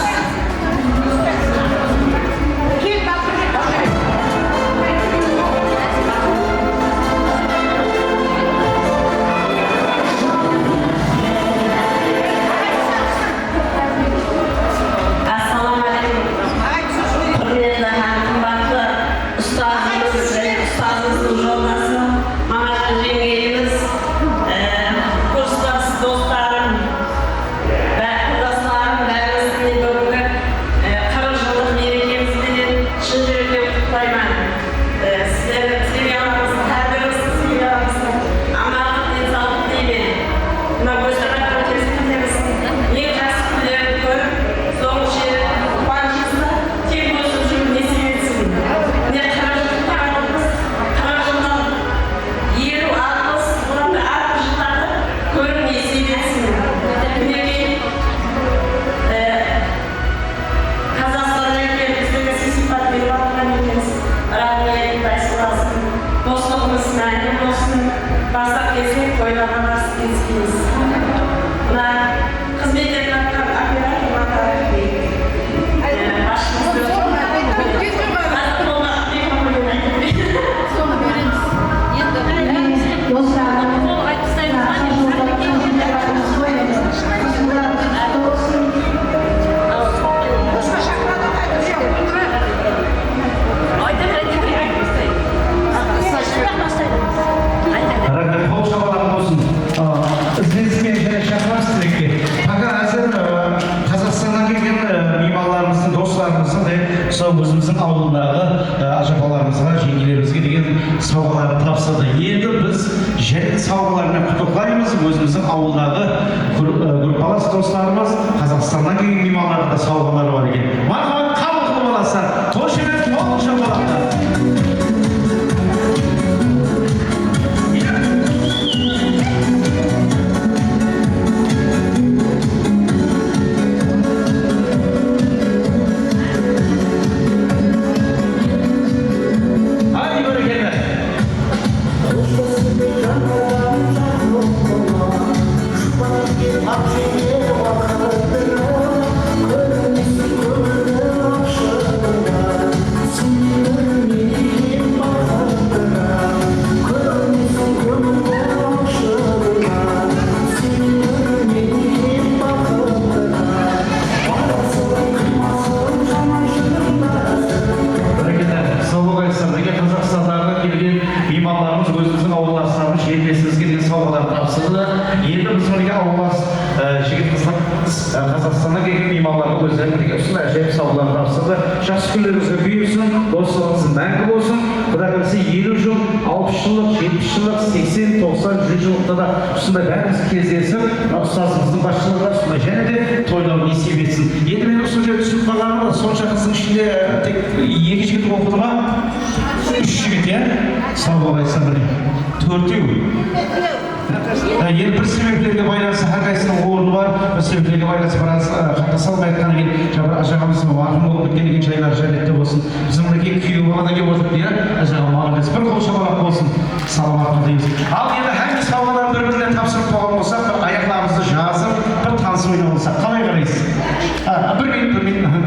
Assalawma áleykum. Húrmetli hám qımbatlı ustazımız, jáne ustazımızdıń joldası, Mamatjan jeńgeyimiz, e, kurstas doslarım, bá-, qurdaslarım, bárińizdi men búgingi, e, qırq jıllıq merekemiz benen shın júrekten qutlıqlayman. E, sizlerdi, semyalarıńızdı, hár birińizdiń semyalarıńızǵa amanlıq, densawlıq tileymen. Mına ózleriń aytqan keliskenderińiz, eń jaqsı kúnlerin kórip, soń ise quwanıshıńızda tek ósip júriw nesip etsin. Mine, qırq jıllıqqa bardıq biz, qırq jıldan eliw, alpıs, odan da artıq jıllardı kóriw nesip etsin. Minekey, e, Qazaqstannan kelip bizlerge sıylıqlar berip atırǵan ekensiz. Raxmet, Aysulasım. Doslıǵımız máni bolsın. Basqa keze toylarǵa barıp kelispeymiz. Mına xızmet etip atqan operatorlarǵa raxmet. Ee, basshımız. Házir qolda mikrofon bermeydi. Sońı beremiz. sawǵaların tapsırdı. Endi biz jáne de sawǵalar menen qutlıqlaymız. Ózimizdiń awıldaǵı gru-, e, gruppalас doslarımız Qazaqstannan kelgen miymanlardıń da sawǵaları bar eken. Marhamat, qabıl qılıp alasızlar. Xoshemel, qol shapalaqlar. Ay, bárekella. Bárekella, saw bolıńızlar. Mine, Qazaqstandaǵı kelgen miymanlarımız ózimizdiń awıllaslarımız jeńillesimizge degen sawǵalardı tapsırdı. Endi biz mine awıllas, e, jigit-qızlarımız, e, Qazaqstannan kelgen miymanlarǵa ózleri mine usınday ájayıp sawǵalardı tapsırdı. Jaqsı kúnlerińizge buyırsın, doslıǵıńız máńgi bolsın. Quday qálese, eliw jıl, alpıs jıllıq, jetpis jıllıq, seksen, toqsan, júz jıllıqta da usınday bárimiz кездесip, mına ustazımızdıń basshılıǵında usınday jáne de toylar nesiyip etsin. Endi men usı jerde túsinip qalǵanım bar, sonsha qızdıń ishinde tek eki jigit oqıdı ma? Úsh jigit, ya? Saw bolıńızlar, mine. Tórtew. Há, endi bir sebeplerge baylanıslı, hár qaysısınıń ornı bar, bir sebeplerge baylanıslı biraz, ı, qatnasa almay atqannan keyin, jańa bir ájaǵamız marhum bolıp ketken eken, jayları jánnette bolsın. Biziń minekey kúyew bala da kelip otırıptı, ya, ájaǵa, molodec. Bir qol shapalaq bolsın, salamatlıǵına deymiz. Al, endi hámme sawǵalardı bir-birine tapsırıp qoyǵan bolsaq, bir ayaqlarımızdı jazıp, bir tanısıp oynap alsaq, qalay qaraysız? Há, bir minut, bir minut, aha.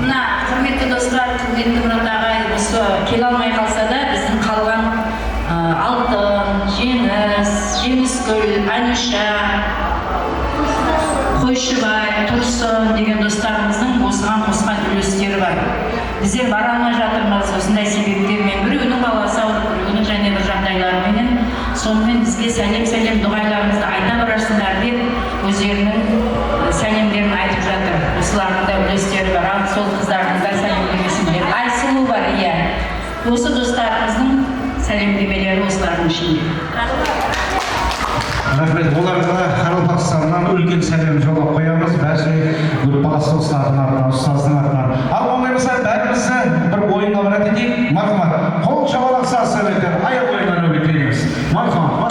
Mına, húrmetli doslar, húrmetli Murat aǵay, usı kele almay qalsa da, biziń qalǵan, ı, Altın, Jeńis, Jeńisgúl, Anusha, Qoyshıbay, Tursın degen dostlarımızdıń osıǵan qosqan úlesleri bar. Bizler bara almay jatırmız, usınday sebepler menen. Birewiniń balası awırıp, birewiniń jáne bir jaǵdayları menen. Sonıń menen bizge sálem-sálem duǵaylarımızdı ayta bararsınlar dep, ózleriniń, e, sálemlerin aytıp jatır. Usılardıń da úlesleri bar, al, sol qızlardıń da sálemlemesin dep. Aysulıw bar, iya. Usı dostlarımızdıń sálemlemeleri usılardıń ishinde. Raxmet, olarǵa Qaraqalpaqstannan úlken sálem jollap qoyamız. Bárshege gruppalas doslardıń atınan, ustazdıń atınan. Al, onday bolsa, bárimiz de bir oyınǵa mirát eteyik. Marhamat, qol shapalaq, saz-sáwbetler, ayaq oyınlarına ótip beremiz. Marhamat, marhamat.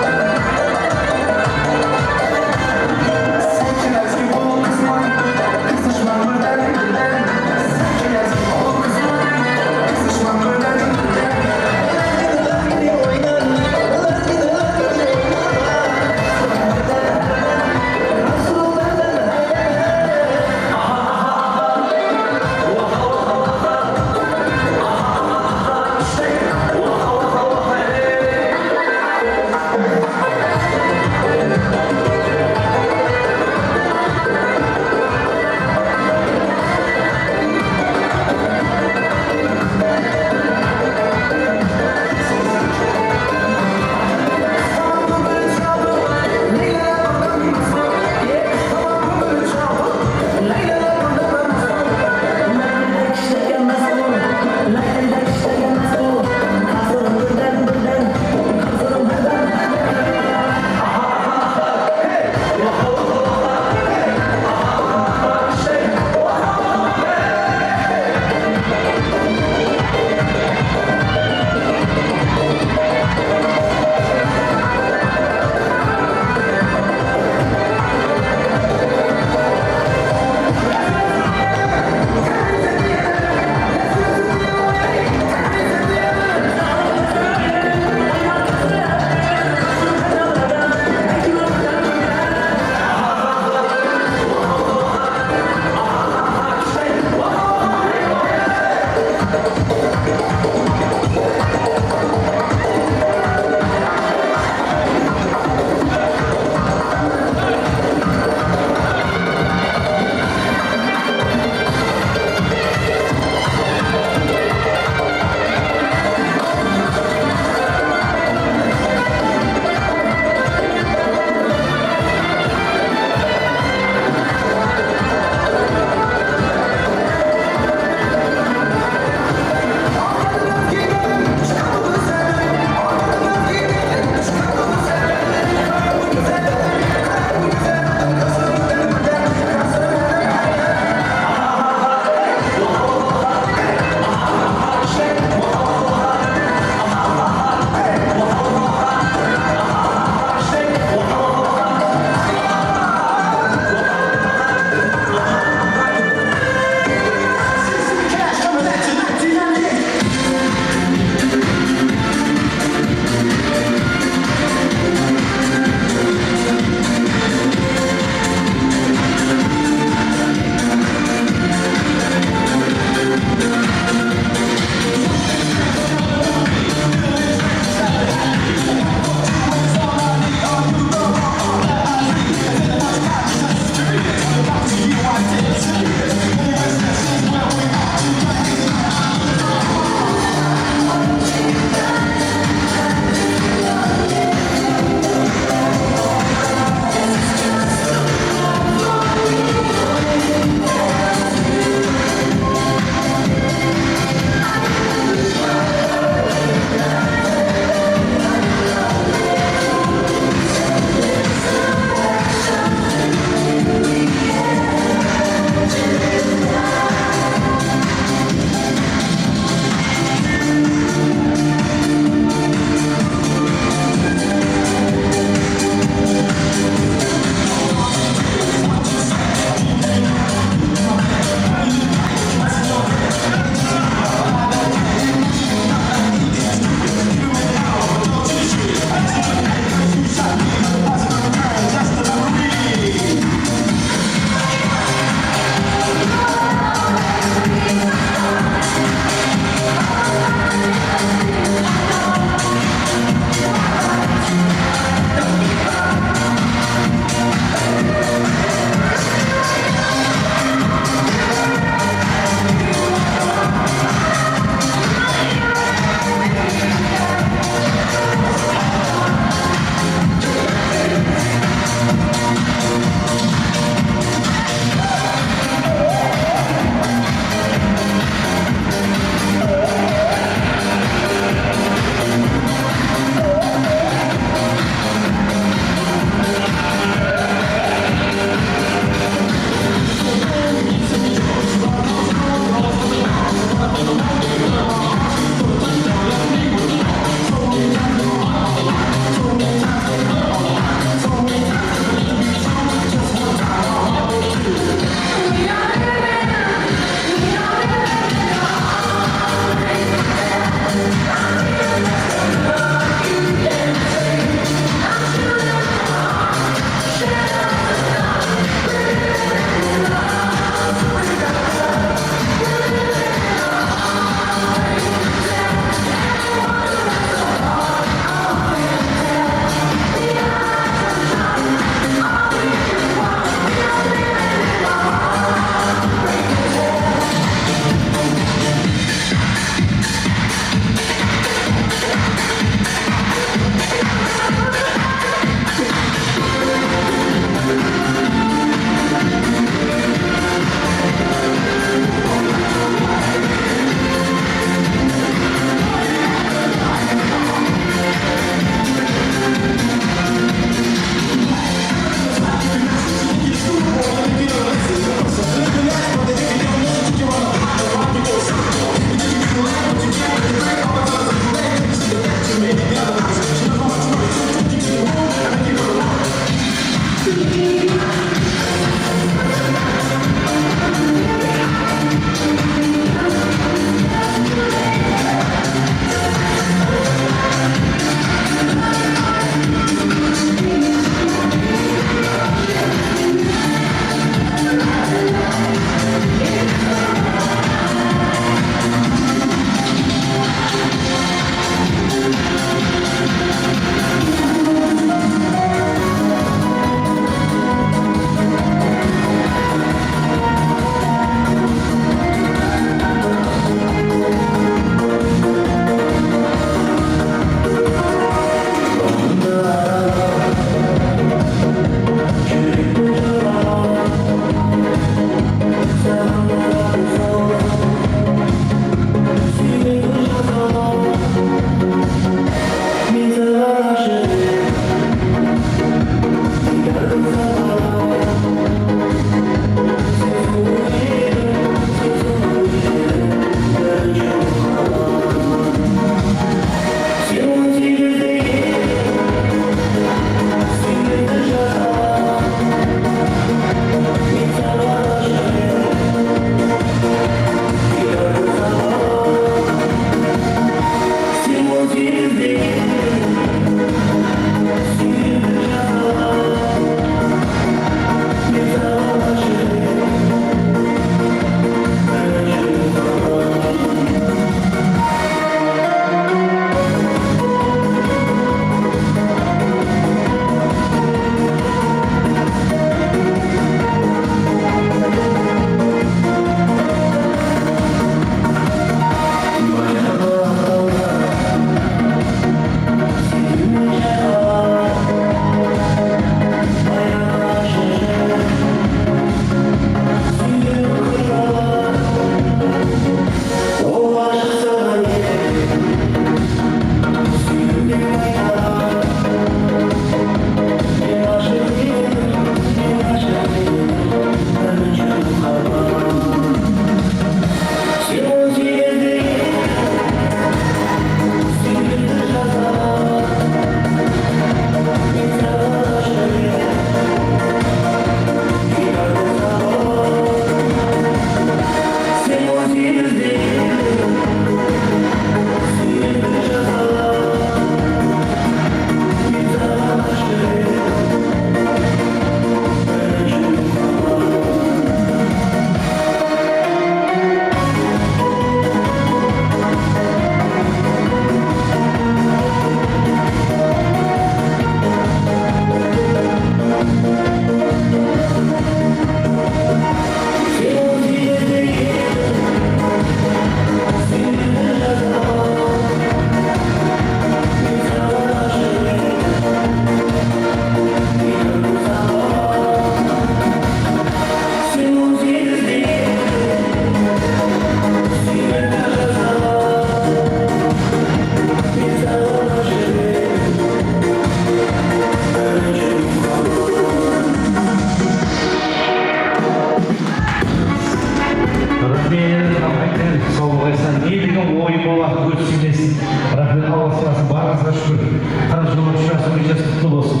Kóz tiymesin. Raxmet, Alla sıylasın, barıńızǵa shúkir. Qırq jıllıq ushırasıw keshesi qutlı bolsın.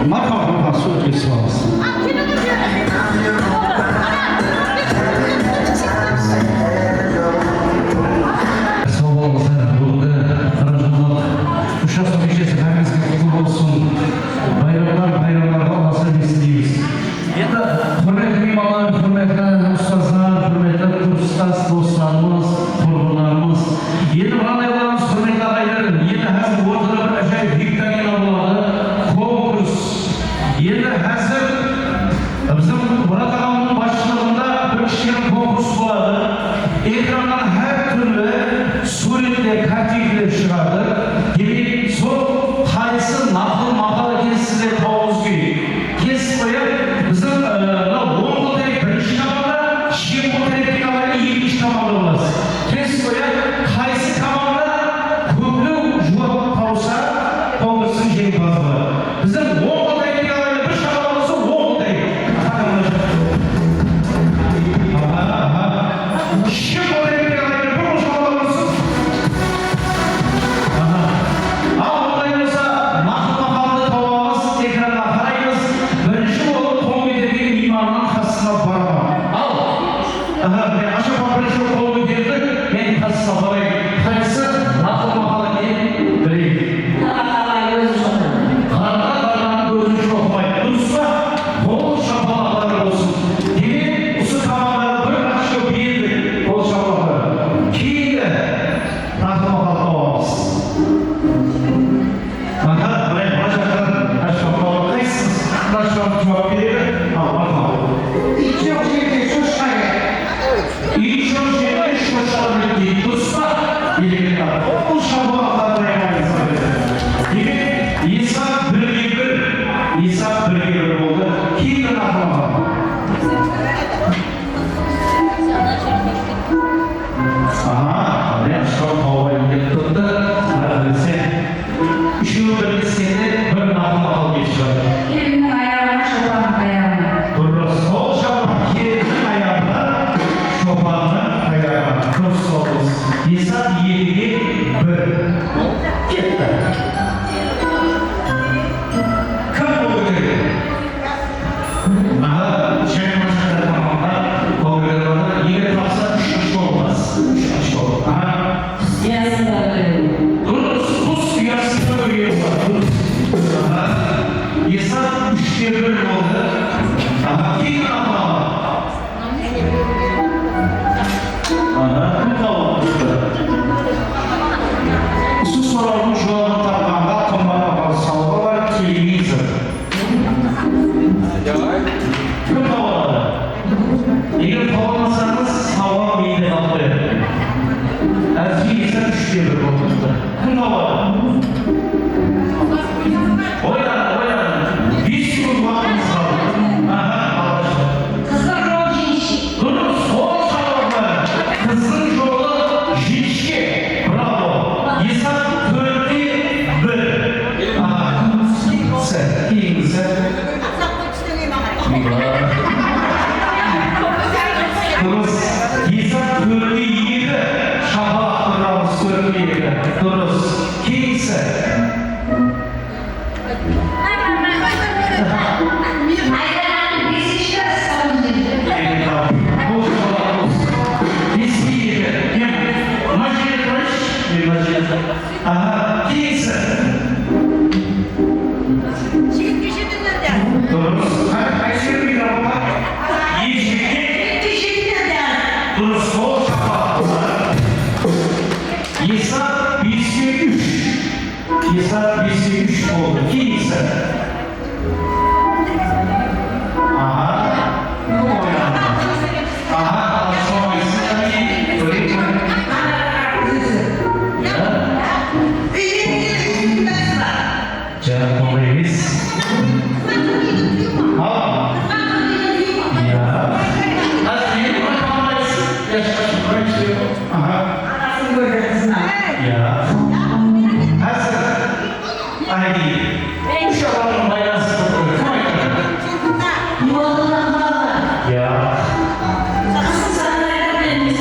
Marhamat, marhamat, suratke túsip alamız. Saw bolıńızlar, búgingi qırq jıllıq ushırasıw keshesi bárińizge qutlı bolsın. Bayramlar bayramlarǵa ulasın deymiz. Endi, húrmetli miymanlar, húrmetli ustazlar, húrmetli kurstas doslarımız, qurbınlarımız. Endi mınaday qılamız, húrmetli aǵaylar, endi házir ortada bir ájayıp viktorina boladı, konkurs. Endi házir biziń Murat aǵamnıń basshılıǵında bir kishkene konkurs boladı. Ekrannan hár túrli súwretler, kartinkalar shıǵadı. Demek, sol qaysı naqıl maqal eken sizler tawıwıńız kerek. Kesip qoyayıq, biziń, e, mına oń qol tárep birinshi komanda, shep qol táreptegi aǵaylar ekinshi komanda bolasız. Kesip qoyayıq, qaysı komanda kóplew juwap tawsa, konkurstıń jeńimpazı boladı. Biziń oń qol táreptegi aǵaylar bir shapalaq ursa, oń qol tárep. Aha, aha. Shep qol táreptegi aǵaylar bir qol shapalaq ursa. Aha. Al, onday bolsa, naqıl maqaldı tawamız, ekranǵa qaraymız. Birinshi bolıp qol kótergen miymannıń qasına baraman. Al. Aha, mine, Ashapa birinshi bolıp qol kóterdi, men qasına barayın. Qaysı naqıl maqal ekenin bileyin. Qarǵa qarǵanıń kózin shoqımaydı. Durıs pa? Qol shapalaqlar bolsın. Demek, usı komandaǵa bir ochko berdik. Qol shapalaqlar. Keyingi naqıl maqal tawamız. Aha, mine, mına jaqtan Ashapa, qaysıńız? Ashapa juwap beredi. Al, marhamat. It joq jerde shoshqa ber. It joq jerde shoshqa ber deydi. Durıs pa? Bárkella. Bul shapalaqlardı ayırmaymız. Demek, esap birge bir. Esap birge bir boldı. Keyingi naqıl maqal. Aha, mine, Ashapa tawıp alayın dep turıptı. Raxmet, sen. Úshewi birleskende bir naqıl maqal kelip shıǵadı. Kelinniń ayaǵına, shopannıń tayaǵına. Durıs. Sol shapalaq, kelinniń ayaǵına, shopannıń tayaǵına. Durıs, durıs. Esap ekige bir. Ketti. Kim qol kóteredi? Aha, jáne mına jaqta tamamda qol kóteredi. Eger tapsa, úsh ochko alasiz. Úsh ochko. Aha. Qus uyasında úledi. Durıs, qus uyasında úledi. Durıs. Aha. Esap úshke bir boldı. Aha, keyingi naqıl. Aha, kim tawıp atır? Usı sorawdıń juwabın tapqanǵa qımbat bahalı sawǵa bar, televizor. Kim tawa aladı? Eger tawa almasańız, sawǵa mende qalıp qoyadı. Házir esap úshke bir bolıp turıptı. Kim tawa aladı? Oylań, oylań. Bes sekund waqtıńız qaldı. Aha, alǵıshı. Qızdıń jolı jińishke. Durıs, qol shapalaqlar. Qızdıń jolı jińishke. Bravo. Esap tórtte bir. Aha. Keyingisi, keyingisi. Durıs. Esap tórtte eki. Shapalaq urılamız, tórtte eki. Durıs. Keyingisi. Aydalanıń besińshi klassı salonında. Bul shapalaq bolsın. Bes eki. Men mına jerge turayınshı. Men mına jerge. Aha, keyingisi. Jigitke jete berdi. Durıs. Qáne, qaysı mikrofon bar? Jigitke. Jigitke jete berdi. Durıs, sol shapalaq. Esap beske úsh. Esap beske úsh boldı. Keyingisi. Aha. Aha, al, soń aytsın, qáne. Kóreyik. Ya. Jaq, onday emes. Al. Ya. Házir endi mına qanday aytsın? Ya, shashıp qoyayınshı dep. Aha. Anasın kórdi qızına. Ya. Házir. Áne, úsh adamnıń baylanısı turıp tur. Kim aytadı? Yuvaldılar balalar. Ya. Qızım, saǵan aytaman men.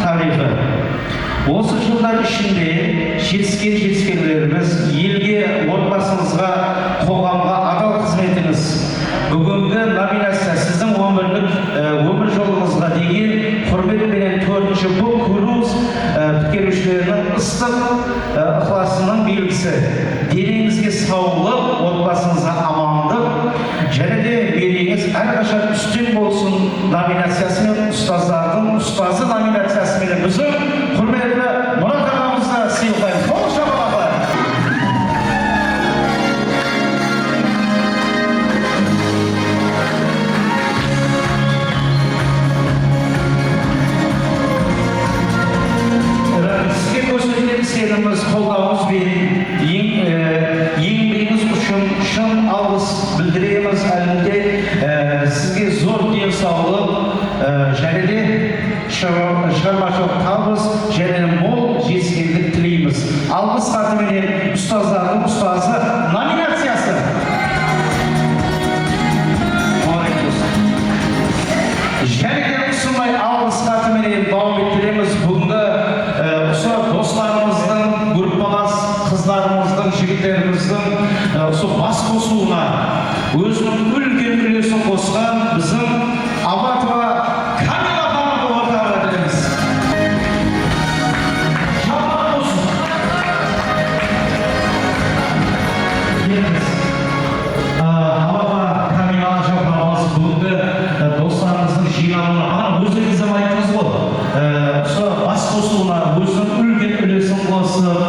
Tariyxı. Usı jıllar ishinde jetisken jetiskenlerimiz, elge, otbasıńızǵa, qoǵamǵa adal xızmetińiz, búgingi nominaciya siziń ómirlik, e, ómir jolıńızǵa degen húrmet penen tórtinshi B kóriw, e, pitkeriwshileriniń ıstıq, e, ıqlasınıń belgisi. Deneńizge sawlıq, otbasıńızǵa amanlıq, jáne de mereyińiz hár qashan ústem bolsın nominaciyası menen ustazlardıń ustazı nominaciyası menen biziń húrmetli Murat aǵamızdı sıylıqlaymız. Qol shapalaqlar. Raxmet. Sizge kórsetken isenimiz, qollawıńız benen, eń-, e, eńbegińiz ushın shın alǵıs bildiremiz. Álbette, e, sizge zor densawlıq, e, jáne de shıǵar-, shıǵarmashılıq tabıs jáne de mol jetiskenlik tileymiz. Alǵıs xatı menen ustazlardıń ustazı nominaciyası. Jáne de usınday alǵıs xatı menen dawam ettiremiz. Búgingi, e, usı doslarımızdıń, gruppalas qızlarımızdıń, jigitlerimizdiń, e, usı bas qosıwına óziniń úlken úlesin qosqan biziń Abatova Kamila xanımdı ortaǵa ákelemiz. Shapalaq bolsın. Keliniz. A, Abatova Kamila ájapamız búgingi, e, doslarımızdıń jıynalıwına, baǵana ózlerińiz de ayttıńız ǵoy, e, usı bas qosıwına óziniń úlken úlesin qosıp,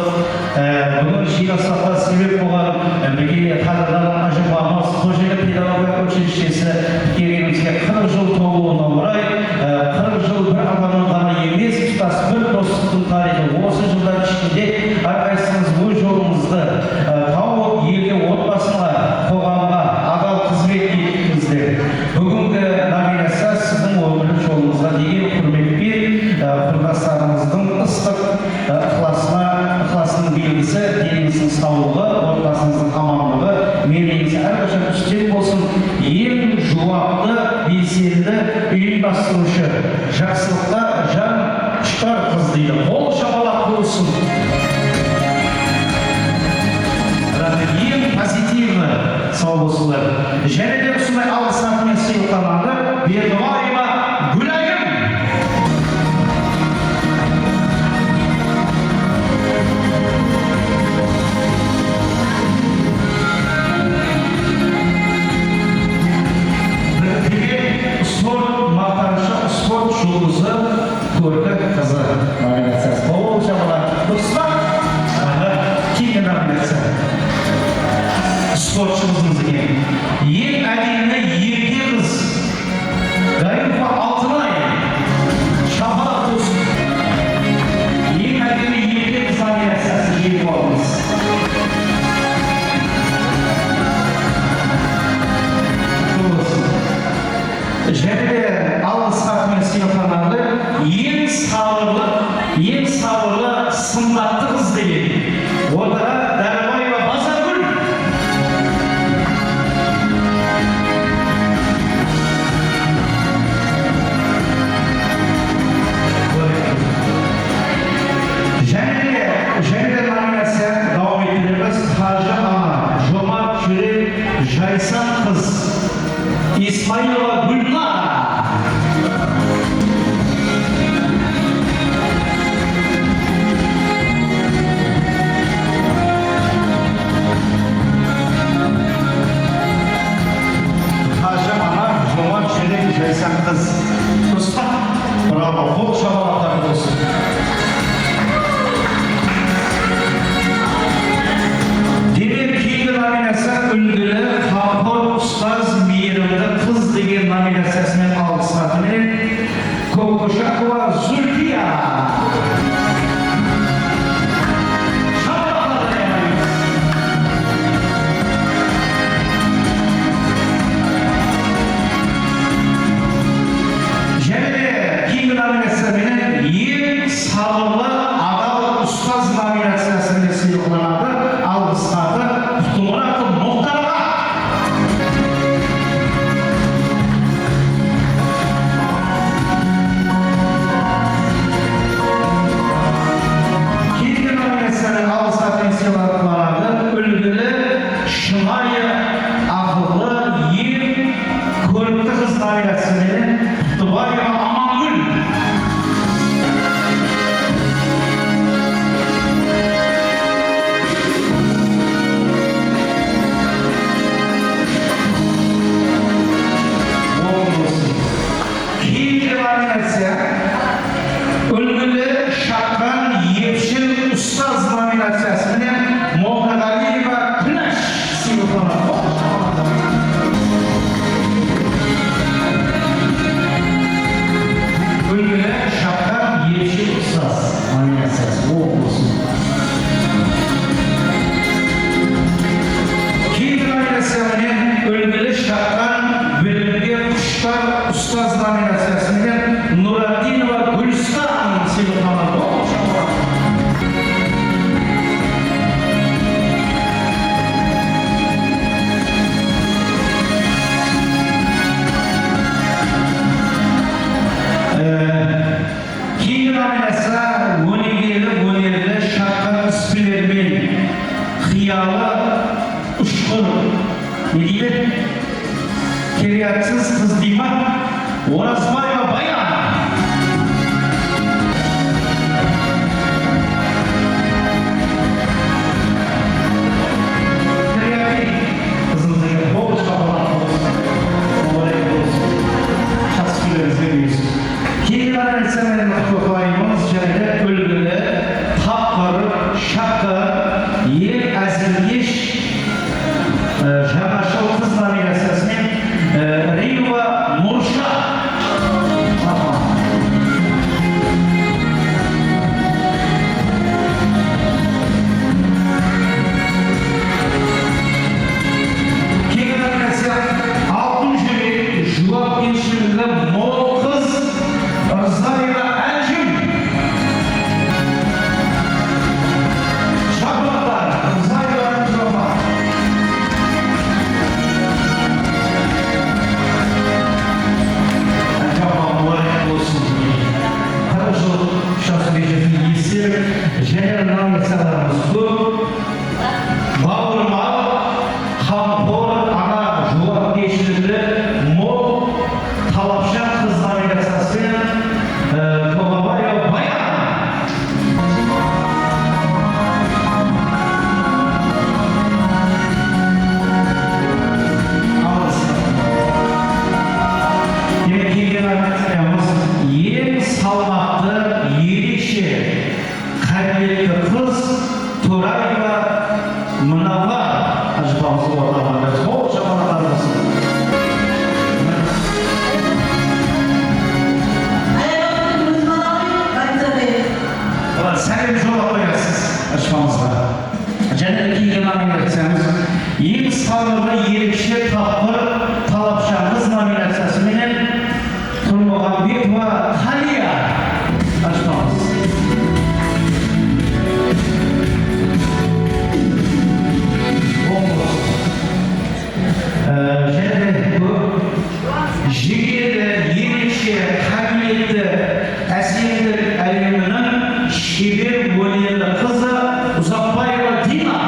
e, búgin jıynaslaqqa sebep bolǵan, e, minekey, qádirdaǵı ájapamız, Xojelet pedagogika uchilishtesi pitkerigenimizge qırq jıl tolıwına oray, e, qırq jıl bir adamnıń ǵana emes, tutas bir doslıqtıń tariyxı. Usı jıllar ishinde hár qaysıńız óz jolıńızdı, e, tawıp, elge, otbasıńa, qoǵamǵa adal xızmet ettińizler. Búgingi nominaciya siziń ómirlik jolıńızǵa degen húrmetke, e, qurındaslarımızdıń ıstıq, e, ıqlasına, ıqlasınıń belgisi, denińizdiń sawlıǵı, otbasıńızdıń amanlıǵı, mereyińiz hár qashan ústem bolsın. Eń juwaplı, belsendi uyımlastırıwshı, jaqsılıqqa jan qushar qız deydi. Qol shapalaq bolsın. Raxmet, eń pozitivnıy. Saw bolsınlar. Jáne de usınday alǵıs xatı menen sıylıqlanadı Berdibaeva Gúlayım. Birge sport maqtanıshı, sport juldızı, Kórki qızı nominaciyası. Qol shapalaq. Durıs pa? Aha, keyingi nominaciya. Sportshımızımız eken. Eń ádemli erkek qız. Gayupova Altınay. Shapalaq bolsın. Eń ádemli erkek qız nominaciyası jeńip aldınız. Qutlı bolsın. Jáne de alǵıs xatı menen sıylıqlanadı eń sabırlı, eń sabırlı sımbattı qız degen. Ortaǵa Dáribaeva Bazargúl. Jáne de, jáne de nominaciya dawam ettiremiz. Hajı ana, jomart júrek, jaysań qız. Ismailova Gúlnara. Hajı ana, jomart júrek, jaysań qız. Durıs pa? Bravo, qol shapalaqlar bolsın. Demek, keyingi nominaciya úlgili, qamqor ustaz, miyrimli qız degen Ayasa ónegeli, ónerli, shaqqan isbilermen, qıyalı ushqır, ne deydi? Keliyatsız qız deyma, Orazbaeva Bayan. Keliyatsız qızımız eken, bol shapalaq bolsın, oray bolsın. Jaqsı kúnlerińizge buyırsın. Keyingi aytsa, men uqıp qoyayımız, jáne de úlgili, tapqır, shaqqan, eń ázilgesh, e, jańashıl qız nominaciyası menen, e, Riva Mursha. Keyingi nominaciya Altın júrek, juwapkershiligi mol qız Rzaeva Ánjim. Shapalar, Rzaeva Ánjim apa. Ánjim apa, mubarek bolsın. Qırq jıl jas miynetin esir, jáne nominaciyalarımız kóp. Bawırmal, qamqor ana, juwapkershiligli, mol, talapshań qız nominaciyası menen, e, Toǵabaeva Bayan. Alǵıs. Demek, keyingi nominaciyamız eń salmaqlı, erekshe, qábiletli qız Toraeva Mınawa. Ájapamızdı ortaǵa qoyamız. Qol shapalaqlar bolsın. Ayaqlarımızdı ózimiz alayıq, Ganiza bey. Sálem jollap qoyasız ájapamızǵa. Jáne de keyingi nominaciyamız eń sabırlı, erekshe, tapqır, talapshań qız nominaciyası menen Turmaǵanbetova Qaliya. Ashpamız. Ee, jáne de bul jigeri, erekshe, qábiletli, ásemlik áleminiń sheber ónerli qızı Uzaqbaeva Dina.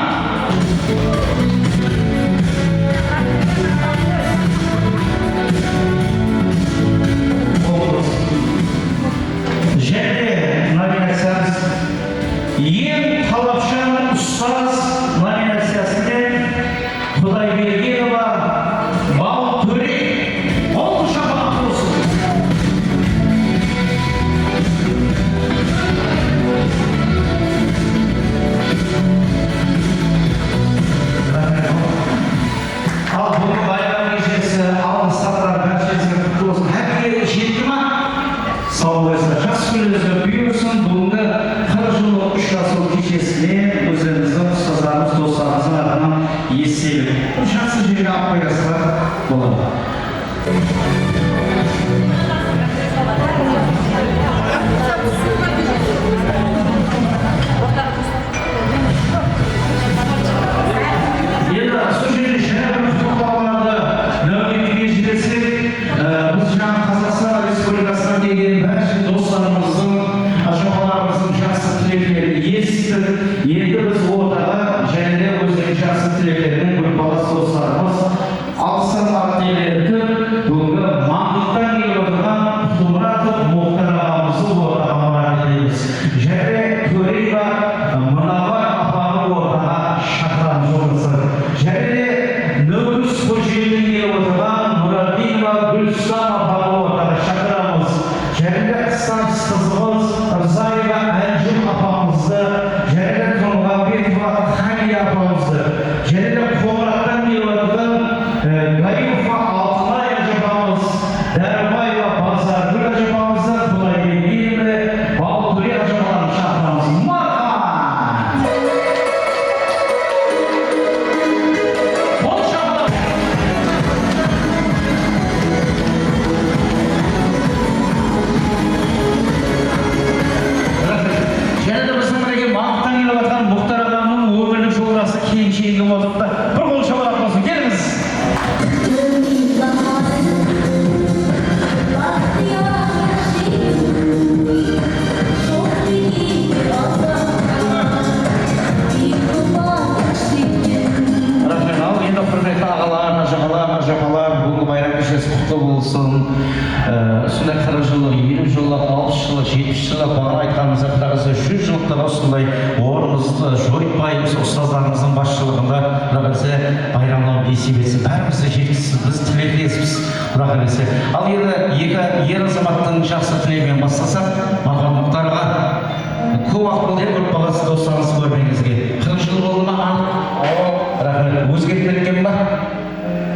Quday Taala júz jıllıqtan usınday ornımızdı joytpay, usı ustazlarımızdıń basshılıǵında Quday Taala bayramlaw nesip etsin. Bárimizdi jetkissiz, biz tileklespiz. Quday Taala. Al endi eki er azamattıń jaqsı tilegi menen baslasaq, marhamat, Muxtar aǵa. Kóp waqıt boldı ya, kórip qalasız, doslarıńızdı kórmegenizge. Qırq jıl boldı ma, artıq? Raxmet. Ózgerip ketken ba?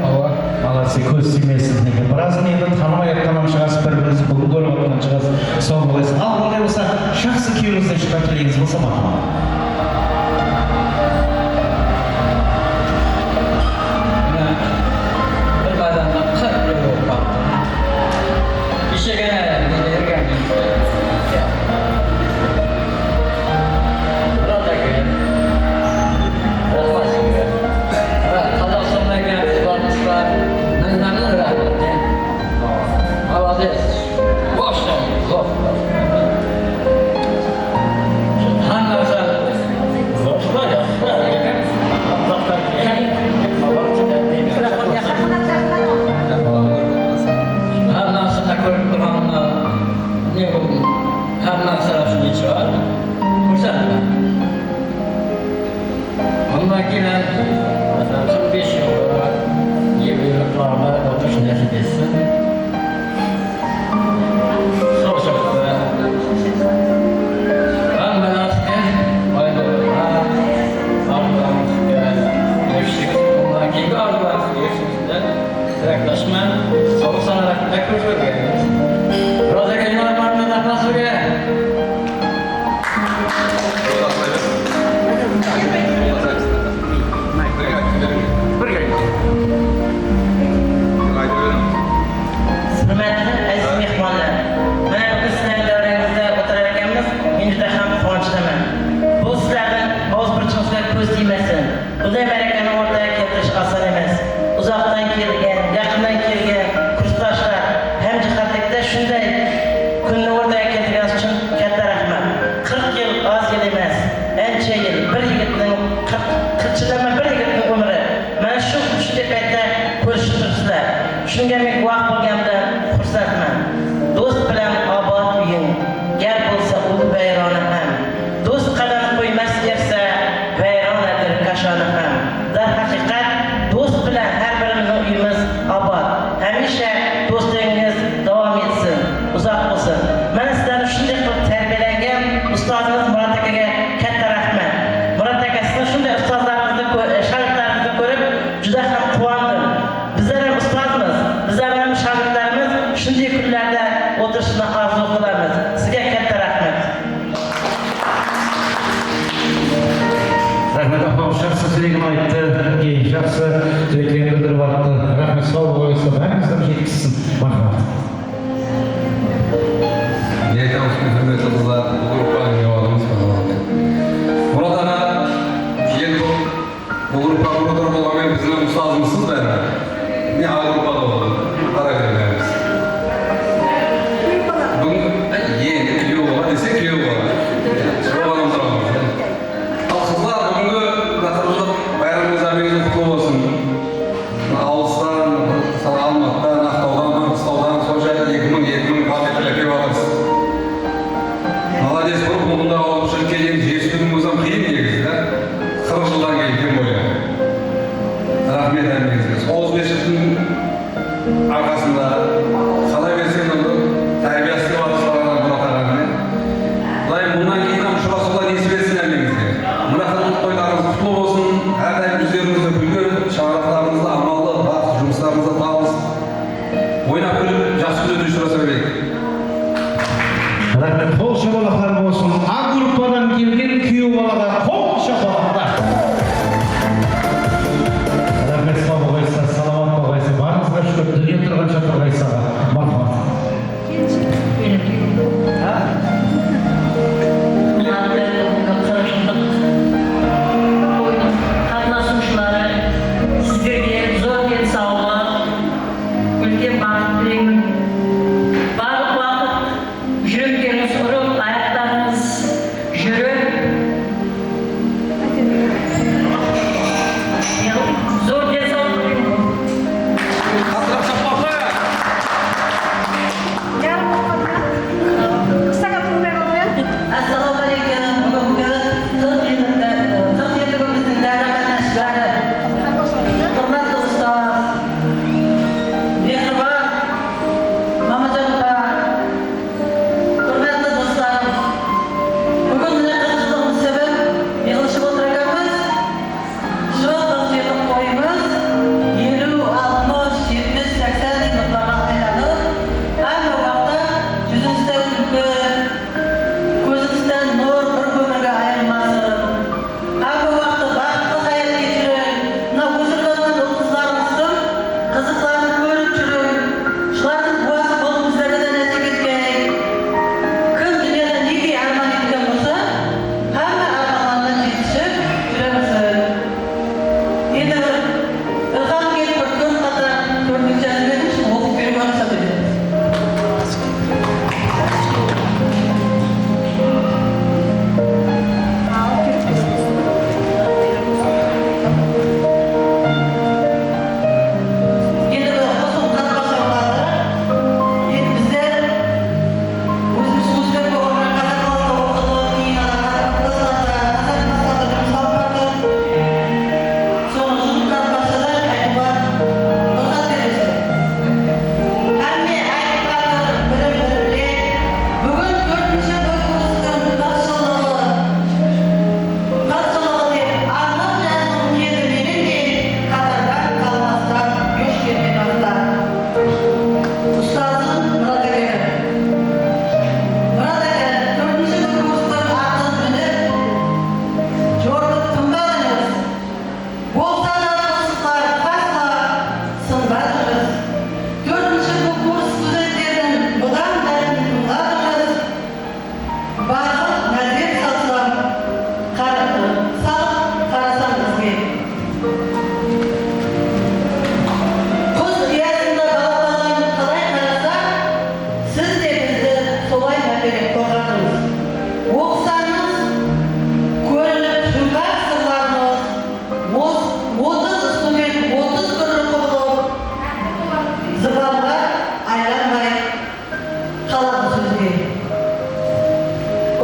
Awa. Молодцы, kóz tiymesin. Birazın endi tanımay atqannan shıǵarsız, bir-birińizdi búgin kórip atqannan shıǵarsız. Saw bolasız. Al, onday bolsa, jaqsı kúyińizden shıǵarıp bereńiz bolsa, marhamat. Mına, bir bazarda qırq jıl bolıp qaptı. Keshegene, dedi, ergen. Murat áke. Olmaz. Mına, Qazaqstanda kelgen qızlarımız bar. Mıńnan mıń raxmet. Молодец. Вообще, зор. Hammasi. Zor, yaxshi. Hammasi kórip turǵanımda ne boldı? Hammasi rasım neshigá? Kórsatpa. Onnan keyin qırq bes jılǵa endi qılarına otırıs násip etsin. Sol shıqtı. Hammalarsınen aylıǵına, arzularıńızǵa erishsek, onnan keyingi arzularıńızǵa erishsek. Tilekdasman, soǵıs ańaraqta kózbergen. Roza kelin armanına taqlasıwge. Húrmetli áziz mehmanlar, mine búgin sizlerdiń dáwrengizde otırar ekenbiz, men júdá hám quwanıshlıman. Bul sizlerdiń awızbirshiligińizge kóz tiymesin. Bunday márekeni ortaǵa keltirish asan emes. Uzaqtan kelgen, yaqınnan kelgen kursdashlar hám jihatlikte shunday kúnni ortaǵa keltirgenińiz ushın katta raxmat. Qırq yıl az yıl emes, ánshe yıl, bir yigittiń, qırq, qırq jıldan bir yigittiń ómiri. Mana shu, shu dep aytta kóriship turıpsızlar. Shunga men guwah bolǵanımdan xursandman. Dost bilan abad úyiń, gáp bolsa ul vayronı hám. Dost qadam qoymas ersa, vayronadır kashonı hám. Darhaqıyqat, dost bilan hár birimizdiń úyimiz abad. Hámiyshe dostlıǵıńız dawam etsin, uzaq bolsın. Mana sizlerni shunday qılıp tárbiyalangan ustazıńız Murat ákege katta raxmat. Murat áke, siziń shunday ustazlarıńızdı kó-, e, shágirtlerinińizdi kórip júdá hám quwandım. Bizler hám ustazmız, bizler hám shágirtlerimiz shunday kúnlerde otırısına arzıw qılamız. Sizge katta raxmat. Raxmet, Aqpaq jaqsı tilegin ayttı, ey, jaqsı tileklerin bildirip attı. Raxmet, saw bolıńızlar, bárińizdi jetkizsin. Marhamat. Ne aytamız, húrmetli qızlar, bul gruppanıń miywanımız. Murat aǵa, endi bul Bul gruppa kurator bolǵan menen biziń ustazımızsız bári. Ne A gruppada boldı, qara bermeymiz. Búgin, endi kúyew bala dese, kúyew bala. Soǵan ham turamız, ya. Al, qızlar, búgingi mına qırq jıllıq bayramıńız hár biringiz qutlı bolsın. Mına awılıstan, mısalı, Almatıdan, Aqtawdan, Mangıstawdan sonsha eki mıń, eki mıń kilometrler kelip atırsız. Молодец, bul bunday awızbirshilikke endi jetistiwdiń ózi hám qıyın negizi, da. Qırq jıldan keyin, тем более. Raxmet, hámmeńizge. Sol awızbirshiliktің arqasında qala bersin, endi tárbiyası dep atırsalar, Murat aǵa, mine. Qudayım bunnan keyin hám ushırasıwlar nesip etsin hámmeńizge. Mına qırq jıllıq toylarıńız qutlı bolsın. Hár dayım júzlerińizde kúlki, shańaraqlarıńızda amanlıq, baxıt, jumıslarıńızda tabıs. Oynap kúlip, jaqsı kúnlerde ushırasa bereyik. Raxmet, qol shapalaqlar bolsın. A gruppadan kelgen kúyew balaǵa qol shapalaqlar. Raxmet, saw bolǵaysızlar, salamat bolǵaysızlar. Barıńızǵa shúkir, dúnya turǵansha turǵaysızlar. Marhamat. Qatnasıwshıları, sizlerge zor densawlıq, úlken baxıt tileymen. Barlıq waqıt júreklerińiz urıp, ayaqlarıńız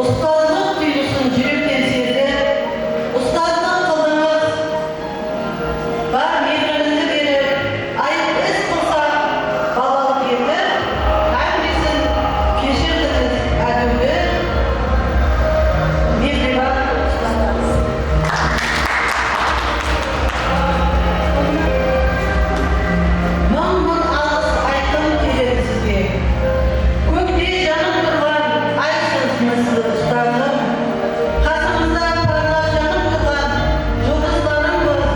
Ustazlıq tuyǵısın júrekten sezip, ustazlıq qıldıńız. Bar mehrińizdi berip, ayıp is qılsaq, balalıq etip, hámmesin keshirdińiz, ádiwli, mehriyban ustazlarımız. Mıń-mıń alǵıs aytqım keledi sizge. Kókte janıp turǵan aysız misli ustazım, qasımızda parlap janıp turǵan juldızlarımpız.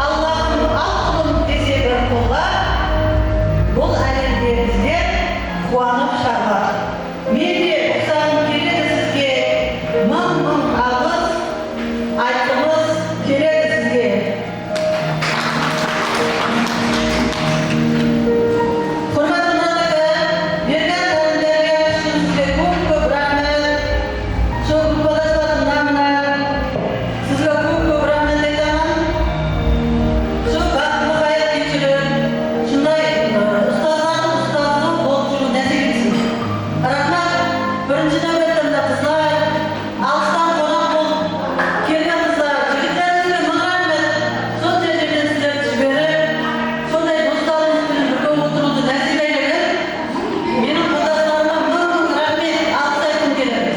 Allahım, al qulım dese bir qullap, bul álemde bizler quwanıp sharlap. Men de uqsağım keledi sizge, mıń-mıń alǵıs aytqımız keledi sizge. Húrmetli Murat aka, bergen tálimlerińiz ushın sizge kóp-kóp raxmet. Sol gruppadaşlardıń namınan sizge kóp-kóp raxmet aytaman. Sol baxıtlı hayat keshirip, usınday, ı, ustazlardıń ustazı bolıp júriw násiyp etsin. Raxmet, birinshi náwbette mına qızlar, alıstan qonaq bolıp kelgen qızlar, jigitlerimizge mıń raxmet. Sonsha jerden sizlerdi jiberip, sonday dostlarımız benen birge otırıwdı násiyp eylegen meniń qoldaslarıma mıń-mıń raxmet, alıs aytqım keledi.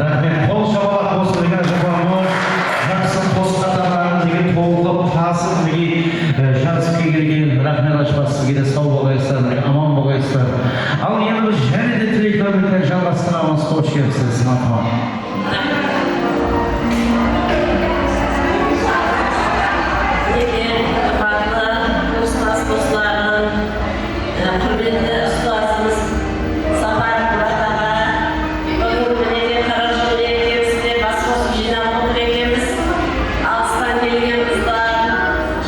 Raxmet, qol shabalaq bolsın degen ajapamız. Jaqsı qosıq qatarlarınıń degen tolıp, tasıp, mine, e, jarısqa kelgen. Raxmet, ajapamız, sizge de saw bolasızlar, mine, aman bolasızlar. Al, endi biz jáne de tilekler menen jalǵastıramız. Xosh kelipsiz, marhamat. Mine, húrmetli ustaz doslarım, Húrmetli ustazımız Sapar Murat aǵa, búgin minekey qırq jıl merekemizde bas qosıp jıynap otır ekenbiz. Alıstan kelgen qızlar,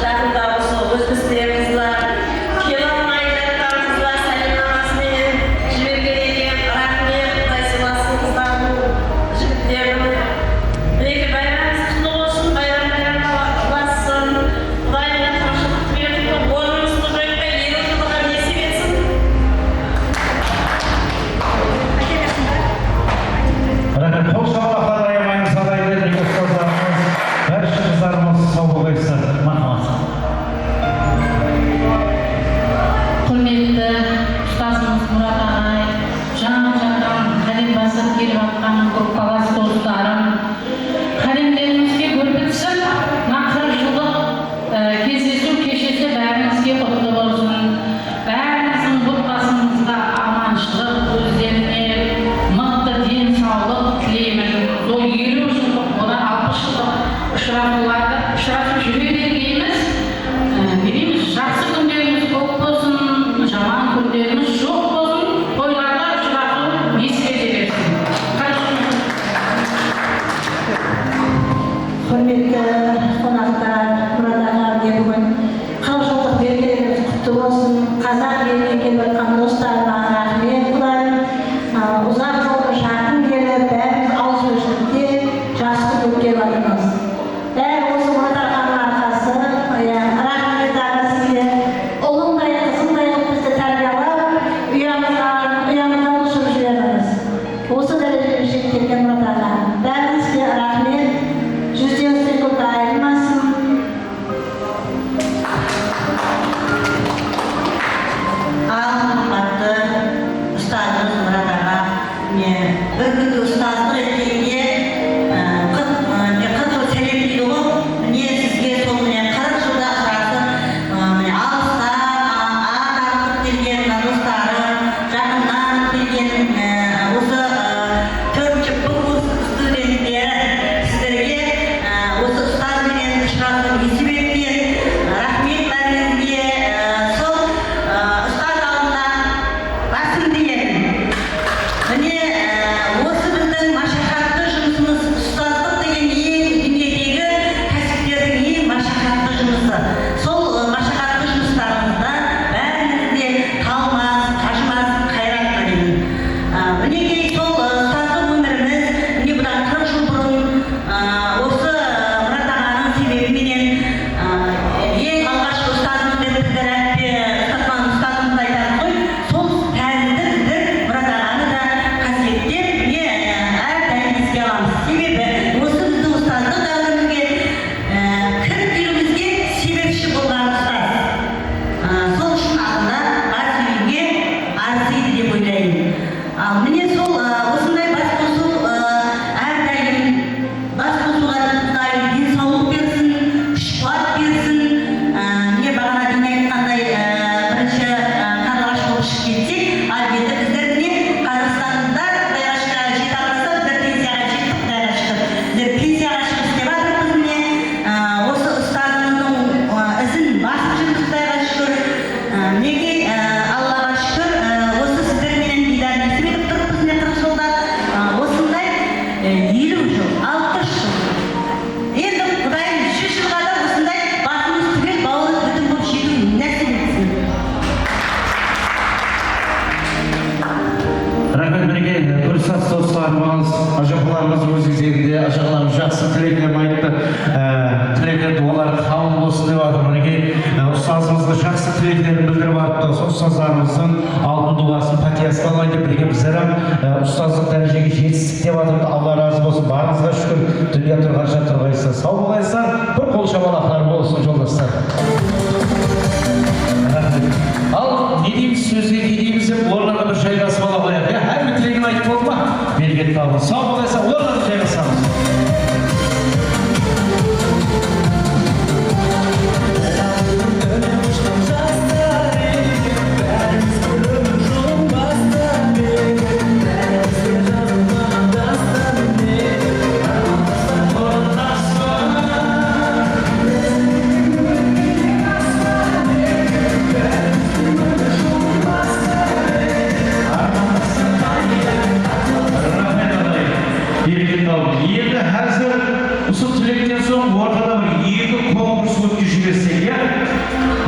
jaqında usı Ózbekstandagi qızlar, kele almay jatqan qızlar sálem naması menen jibergen eken. Raxmet, Quday sıylasın qızlardıń, jigitlerdiń. Minekey, bayramımız qutlı bolsın, bayram bayramǵa ulasın. Quday menen qırq jıllıq berip, ornımızdı joyıp, elliw jıllıǵa nesip etsin. Raxmet, qol shabalaqlardı ayamaymız, adaylar, ustazlarımız, bárshe qızlarımız saw bolasızlar. Marhamat. Húrmetli ustazımız Murat aǵay, jan-jaqtan qádem basıp kelip atqan gruppalas dostlarım, qádemlerińizge gúrpit túsip, mına qırq jıllıq, e, gezlesiw keshesi bárińizge qutlı bolsın. Bárińizdiń otbasıńızǵa amanshılıq, ózlerine mıqtı densawlıq tileymen. Sol elliw jıllıq, odan alpıs jıllıq ushırasıwlardı, ushırasıp júre bergeymiz. Á, ne deymiz, jaqsı kúnlerińiz kóp bolsın, jaman kúnlerińiz joq bolsın, toylarda ushırasıw nesip ete bersin. Húrmetli qonaqlar, Murat aǵa, mine, búgin qırq jıllıq merkelerimiz qutlı bolsın. Qazaq elinen kelip atqan dostlarıma raxmet qılayın. Á, uzaq joldı jaqın kelip, bárimiz awızbirshilikke jaqsı kúnde ótkerip atırmız. Dál usı Murat aǵanıń arqası, ya, raxmet aǵa sizge. Ulımday, qızımday qılıp bizdi tárbiyalap, uyamızǵa, uyamızdan ushırıp jiberdińiz. Usı dárejege jetip kelgen Murat aǵa. Bárińizge raxmet. Júzden sekund ayırmasın. Al, qımbatlı Tileklerin bildirip atırıptı. Usı ustazlarımızdıń altın duwasın, pátiyasın alayın dep birge bizler hám, e, ustazlıq dárejege jetistik dep atırıptı. Alla razı bolsın. Barıńızǵa shúkir, dúnya turǵansha turǵaysızlar. Saw bolaysızlar. Bir qol shabalaqlar bolsın, joldaslar. Raxmet. Al, ne deymiz, sózge ne deymiz dep orınlarına bir jayǵasıp ala qoyayıq, ya? Hár bir tilegin aytıp boldı ma? Bereket tabıń. Saw bolaysızlar, orınlarına jayǵasamız. Raxmet, aǵay. Bereket tabıń. Endi házir usı tilekten soń ortada bir eki konkurs ótkizip jibersek, ya?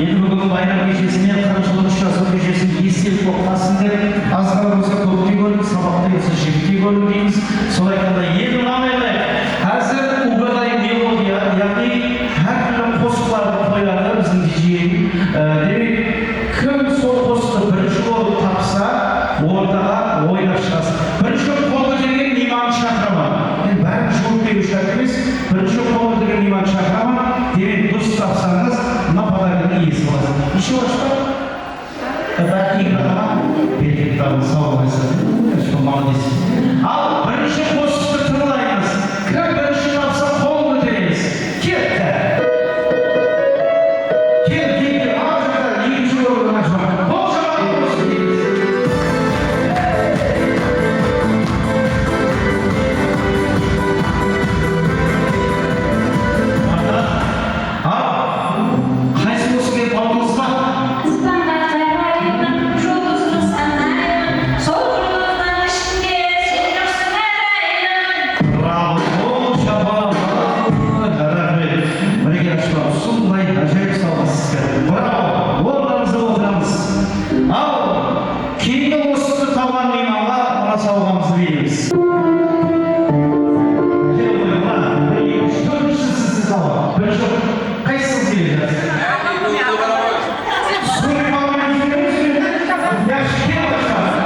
Endi búgin bayram keshesine, qırq jıllık ushırasıw keshesin estelik bolıp qalsın dep, azǵana bolsa kópti kórdik, sabaqta bolsa jipti kórdik deymiz. Solay aytqanda, endi mınaday qılayıq. Házir "Угадай мелодию", yaǵnıy hár túrli qosıqlardı qoyadı biziń dijeym. E, demek, kim sol qosıqtı birinshi bolıp tapsa, ortaǵa oynap shıǵasız. Birinshi qol kótergen miymandı shaqıraman. Endi bárin juwıp beriw shárt emes. Birinshi qol kótergen miymandı shaqıraman. Demek, durıs tapsańız, mına podarkanıń iyesi bolasız. Ещё bar pa? Tata, Igor aǵa, bereket tabıń, saw bolasız. Что, молодец. Al, birinshi qosıqtı tıńlaymız. Kim birinshi tapsa, qol kóteremiz. Ketti. Kel, kel, kel, al, jaqta, ekinshi orınnan shıǵar. Qol shabalıqlar bolsın, deymiz. Aha. Al, qaysı qosıq kelip qaldıńız ba? Aspanǵa qarayman, juldızdı sanayman, sol juldızdıń ishinde sen júrseń arayman. Bravo, shabalaqlar, raxmet. Minekey, Ashpar, usınday ájayıp sawǵa sizge. Bravo, ornıńızda otıramız. Al, keyingi qosıqtı tawǵan miymanǵa mına sawǵamızdı beremiz. Kele qoyıń, mına, bir, eki, úsh, tórtinshi siz, siz tawǵan. Birinshi, qaysısıńız kele jatırsız? Sóylep almayın, sóylep, sóylep. Yaqshı, kele qoysańız.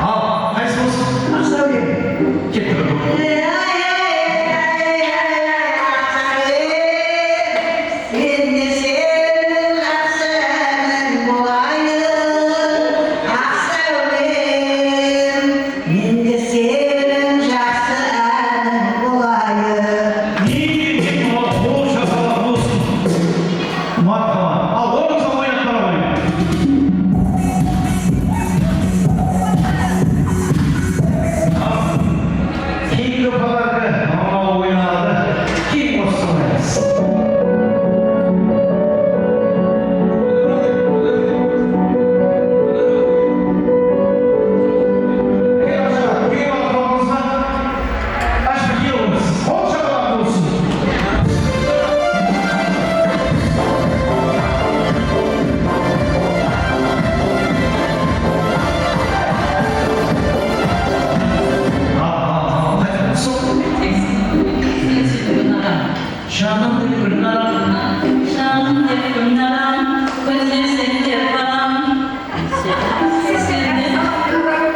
Al, qaysı bolsın? Maqsawbek. Ketti bir. Men de seniń jaqsı ániń bolayın, Maqsawbek. Men de seniń jaqsı ániń bolayın. Eee, qol shabalaq bolsın. Marhamat. Al, ornıńızda oynap bara qoyıń. Keyingi podarka mınaw oynanadı. Keyin qosıqtı oynaymız. Janım dep gúlnaram, janım dep gúlnaram, kúnde sen dep baram. Sennen, sennen xabar al.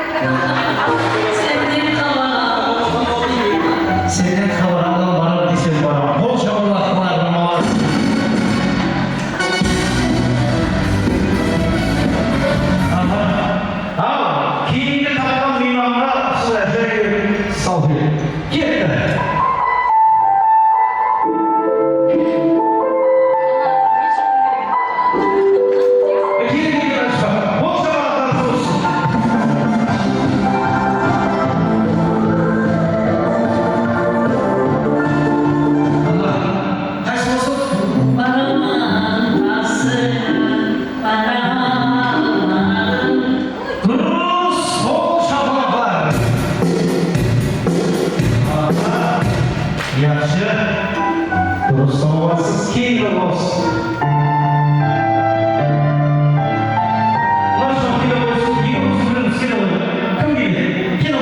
Sennen xabar alam, baram desem baram. Qol shabalaqlar, mınalar. Aha. Al, keyingi taqpan miymanǵa usılay ájayıp selfi. Ketti. Qaysı bolsın? Baraman qasıńa, bara almadım. Durıs, qol shapalaqlar. Aha, yaqshı. Durıs tawıp atırsız, keyingi qosıq. Mına kele qoysın, eki qosıq bir kele qoyıń. Kim keledi? Kele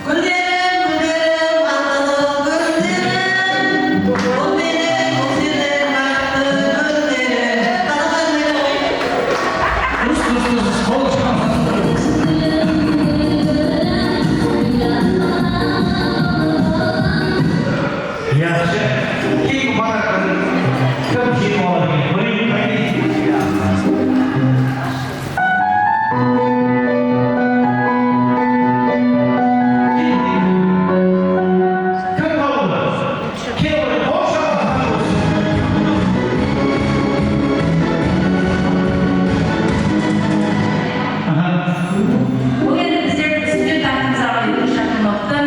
Gúllerim, gúllerim, aqızıl gúllerim, bul meniń kókseler baxıttı gúllerim. Durıs, durıs, durıs. Qol shalıńız. Yaqshı. Keyingi podarkanı kim jeńip alar eken? Kóreyin, qáne. Kim tawdı? Kim tawdı? Qol shalıńız. Aha. Bul endi bizlerdiń student aktımızǵa úyrenik shaqırmaqtan.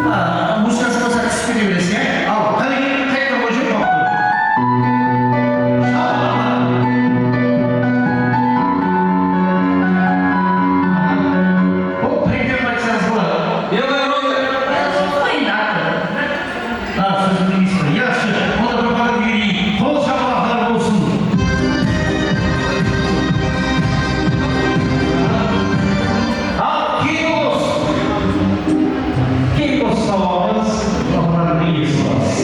Aa, muzıka shıqpasa, túsip kete beresiz, ya? Al, qáne, qaytadan qoyıp júrip. Bul pripevni aytsańız boladı. Белая роза. Qoyıń, atı. Ha, sóz bilmeysiz be? Yaqshı, onda bir podarka bereyik. Qol shapalaqlar bolsın. Al, keyingi ulıs. Keyingi ulıs sawabımız, podarkanıń iyesi bolasız.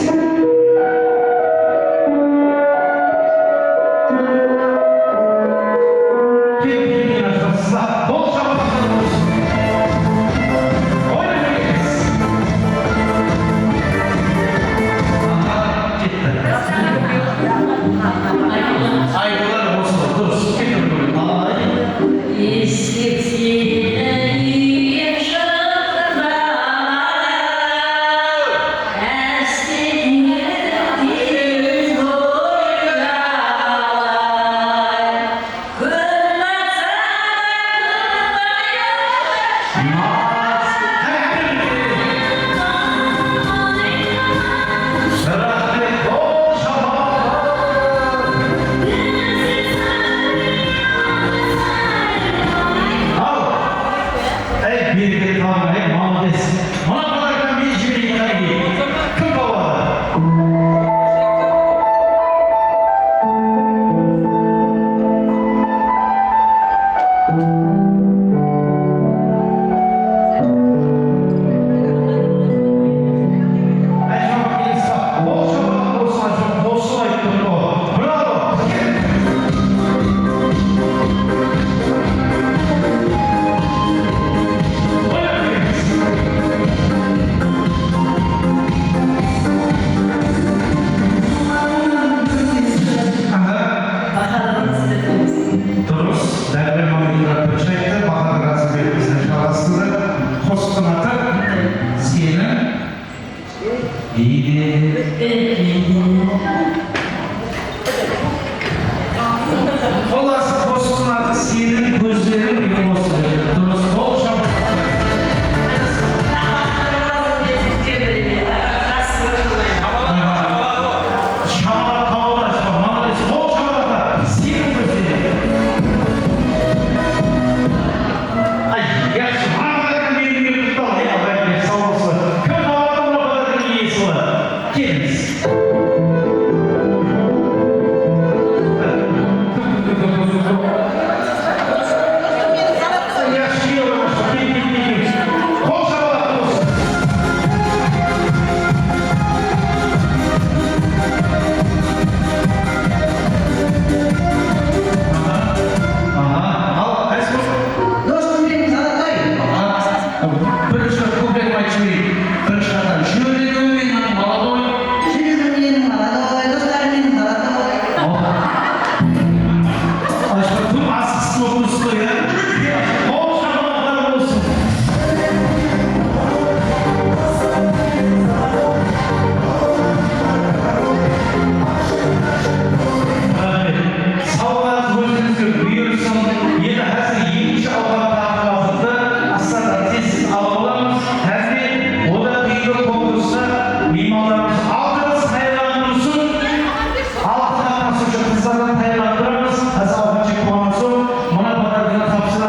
Keyingi ulıs, qol shapalaqlar bolsın. Oynap beremiz. Aha, ketti. Ayıplar bolsın, durıs, ketti. Ay. Eslep seni úyim shıqtı bala, áste tez boyda alay. Al. Ey, bereket, al, ey, malades. Mına podarkanı men jibereyin, qáne. Kim tabadı? Ay, jawap keldi, sap. Qol shapalaq bolsın, qosıp ayttım ǵoy. Bravo! Aha. Bahadır Raqımbekov. Durıs. Dáwirmen Mametmuratov ayttı, Bahadır Raqımbekov bizden jaǵastıńdı. Qosıqtıń atı Seniń Eyde. Xollası, qosıqtıń atı Seniń kózleriń. Durıs, qol shapalaq. Shamalap tawıp atır, malades, qol shapalaq. Seniń kózleriń. Ay, yaqshı, mına podarkanı meniń menen qutlap al, ya, Allayım, saw bolsın. Kim tabadı, mına podarkanıń iyesi boladı. Kelińiz. Yaqshı, kel, kel, kel, kel. Qol shapalaq bolsın. Aha, aha. Al, qaysı qosıq? Dostım meniń zolotay. Aha. Birinshi kuplet aytıp jibereyik. Birinshi qatar. Júregim meniń молодой. Júregim meniń молодой, dostlarım meniń zolotay. Al. Ayshar, tım asıqsız bolıp turıpsız ǵoy, ya. Qol shapalaqlar bolsın. Raxmet. Sawǵańız ózińizge buyırsın. Endi házir ekinshi awqat taqımızdı astardan tez-tez alıp alamız. Házir odan keyingi konkursta miymanlarımız altı qız tayarlanıp tursın. Altı qatnasıwshı qızlardan tayarlanıp turamız. Házir awqat jep bolǵannan soń mına podarkanı tapsırıp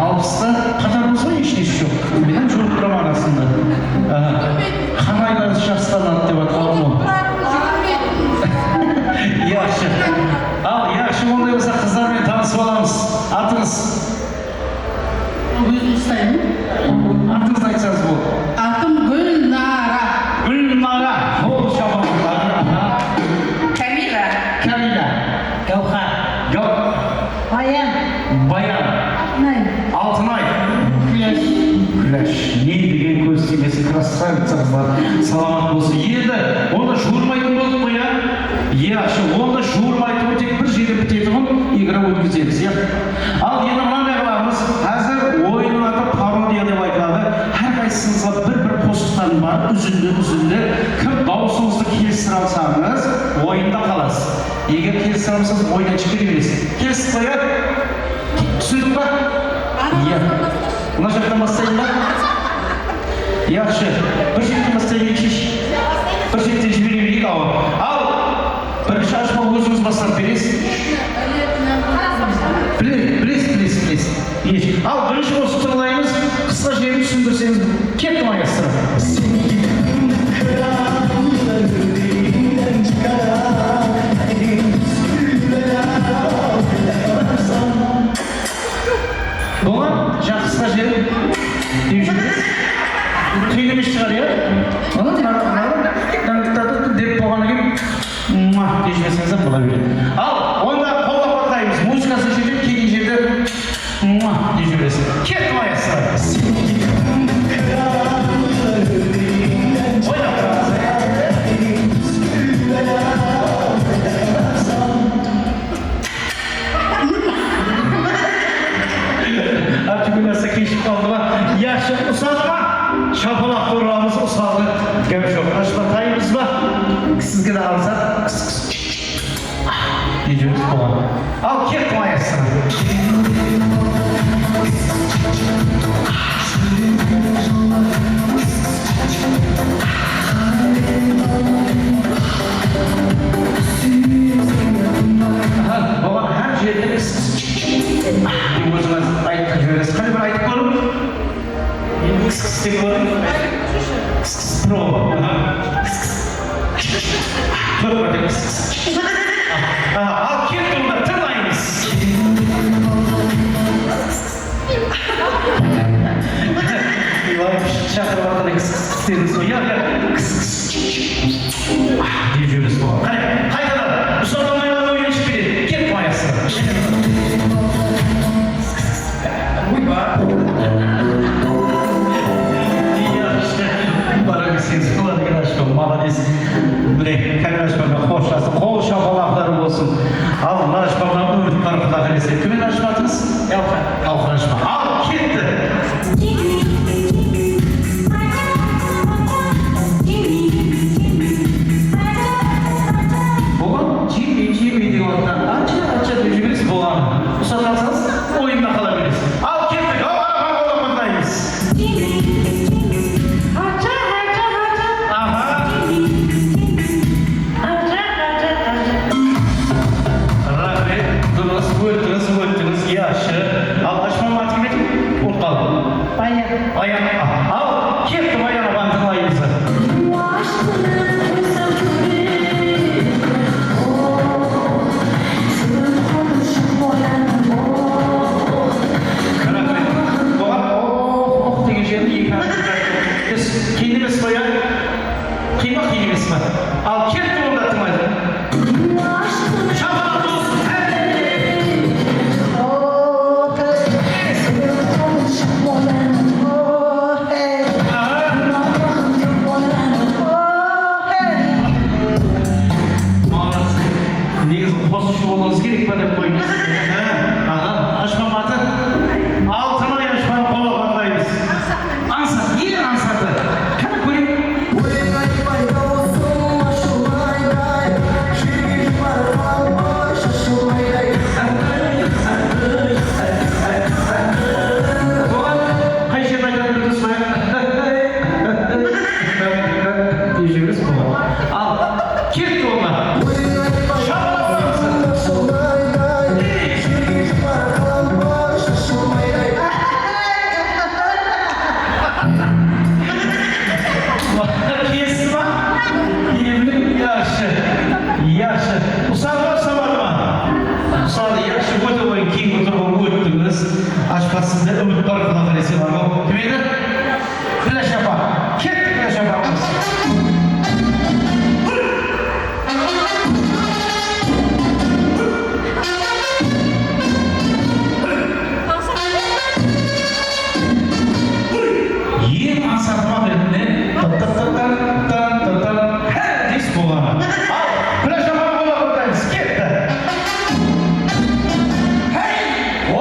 Alpısta qatarımızda hesh nesi joq. Men hám juwıp turaman arasında. Aha. Qanday jaqsı tanıdı dep atqanım ǵoy. Yaqshı. Al, yaqshı, onday bolsa qızlar menen tanısıp alamız. Atıńız? Ózim ushlayman. Atıńızdı aytsańız boldı. Atım Gúlnara. Gúlnara. Qol shabaqlar. Aha. Kamila. Kamila. Gáwhar. Gáw- Bayan. Bayan. Altınay. Altınay. Kúlash. Kúlash. Ne degen kóz tiymesi, krasavitsa qızlar. Salamat bolsın. Endi onda juwırmaytın boldıq ǵoy, ya? Yaqshı, onda juwırmaytuǵın, tek bir jerde bitetuǵın igra ótkizemiz, ya? Al, endi mınanday qılamız. Házir oyınnıń atı parodiya dep aytıladı. Hár qaysıńızǵa bir-bir qosıqtan bar, úzindi-úzindi. Kim dawısıńızdı kelistire alsańız, oyında qalasız. Eger kelistire almasańız, oyınnan shıǵıp kete beresiz. Kelistik pa, ya? Túsindik pa? Iya. Mına jaqtan baslayın ba? Yaqshı. Bir jaqtan baslayın, shesh. Bir jaqtan jibere bereyik, awa. Al, birinshi ashpaw ózińiz baslap beresiz. Bilesiz, bilesiz, bilesiz, bilesiz. Al, birinshi qosıqtı tıńlaymız. Qısqa jerin túsindirseńiz. Ketti, maestro. Bolar, jaqsı, qısqa jerin dep júrmez. Qıyın emes shıǵar, ya? Mına, mına, mına, dep bolǵannan keyin, muah dep jiberseńiz hám bola beredi. Al, onda qollap-quwatlaymız. Muzıkası jerde, kelgen jerde muah dep jiberesiz. Ketti, maestro. Oynap turamız. Artyom Gúlnarsa keshigip qaldı ma? Yaqshı, usadı ma? Shapalaq urılamız, usadı. Gáp joq. Ashpa taymız ba? Sizge de alsa. Kıs, kıs. Videomız bolar. Al, ketti, maestro. Aha, buǵan hár jerde kıs, kıs, kıs, kıs dep ózińiz aytıp jiberesiz. Qáne, bir aytıp kóriń. Endi kıs, kıs dep kóriń. Kıs, kıs, proba. Aha. Kıs, kıs. Tórt márte kıs, kıs. Aha, al, ketti, onda tıńlaymız. Ilayım, shaqırıp atqanday kıs, kıs, kıs dedim, sol, ya, ya, kıs, kıs, ah, dep jiberesiz, bolar. Qáne, qaytadan, usadı almay qalǵan oyın shıǵıp ketedi. Ket, maestro. Oyba. Yaqshı. Baraberseńiz boladı eken, ashpa, malades. Mine, kamera ashpa menen xoshlasıp, qol shapalaqları bolsın. Al, mına ashpa menen Úmit bar, Quda qálese. Kim edi ashpa atıńız? Gáwhar. Gáwhar ashpa. Al, ketti. Bolǵan, Jimmi, Jimmi dep atqan. Acha, acha dep jiberesiz, bolǵan. Usatqan bolsańız, oyında qala beresiz. Al, kettik. Al, al, al, al, al, al. Acha, acha, acha. Aha. Raxmet, durıs, óttińiz, óttińiz, yaqshı. Al, ashpanıń atı kim edi? Unıp qaldım. Bayan. Bayan. Al, ketti, Bayan apanı tıńlaymız. Raxmet. Buǵan ox, ox degen jerin eki hárip. Biz qıyın emes pa, ya? Qıyın ba, qıyın emes pa? Al, ketti, onda tıńlayıq. Shapalaq bolsın. Sizde úmit bar, Quda qálese, bar ǵo. Kim edi? Gúlash apa. Kettik, Gúlash apamız. Eń ańsat aqıwat edi. Tı-tı-tı-tı, tı-tı-tı. Há, deys bolǵanı. Al, Gúlash apaǵa qollap ortaymız. Ketti. Hey! O!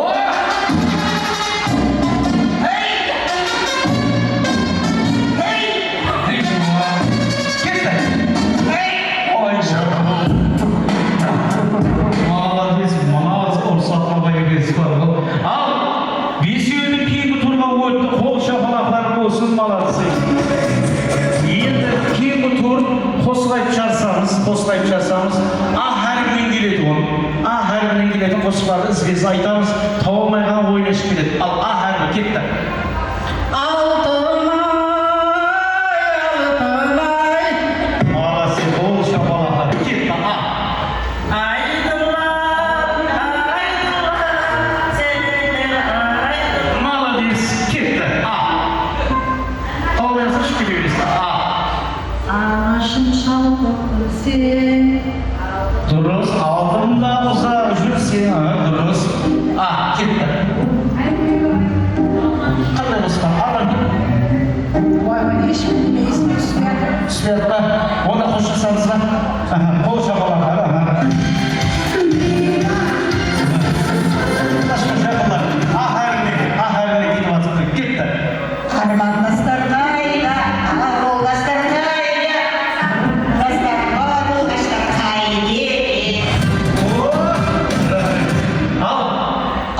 Hey! Hey! Ketti. Hey! Oy, молодец, молодец, ursatqa bay ekensiz, bar ǵo. Al, besewdi keyingi turǵa ótti, qol shapalaqlar bolsın, молодцы. Endi keyingi tur qosıq aytıp jarısamız, qosıq aytıp jarısamız. A háripinen keletuǵın, A háripinen keletuǵın qosıqlardı izbe-iz aytamız. Tawa almayǵan oyına shıǵıp ketedi. Al, A háripi ketti. Altınay, Altınay. Молодцы, qol shapalaqlar. Ketti, A. Aydınlar, aydınlar, sen de aydın. Молодец, ketti, A. Tawa almaysań, shıǵıp kete beresiz, A. Aǵashın shaltıp bilseń. Durıs, aldımda uzaq júrseń, a, durıs. A, ketti. Qanday qosıq? Aǵan. Oy, oy, hesh kim esime túspey atır. Túspey atır ma? Onda xoshlassamız ba? Aha, qol shapalaqlar, aha. Jaqınlar, A háripine, A háripine ketip atırıptı. Ketti. Qarmandaslar qayda, awıllaslar qayda, qarındaslar, awıllaslar qayda? Al,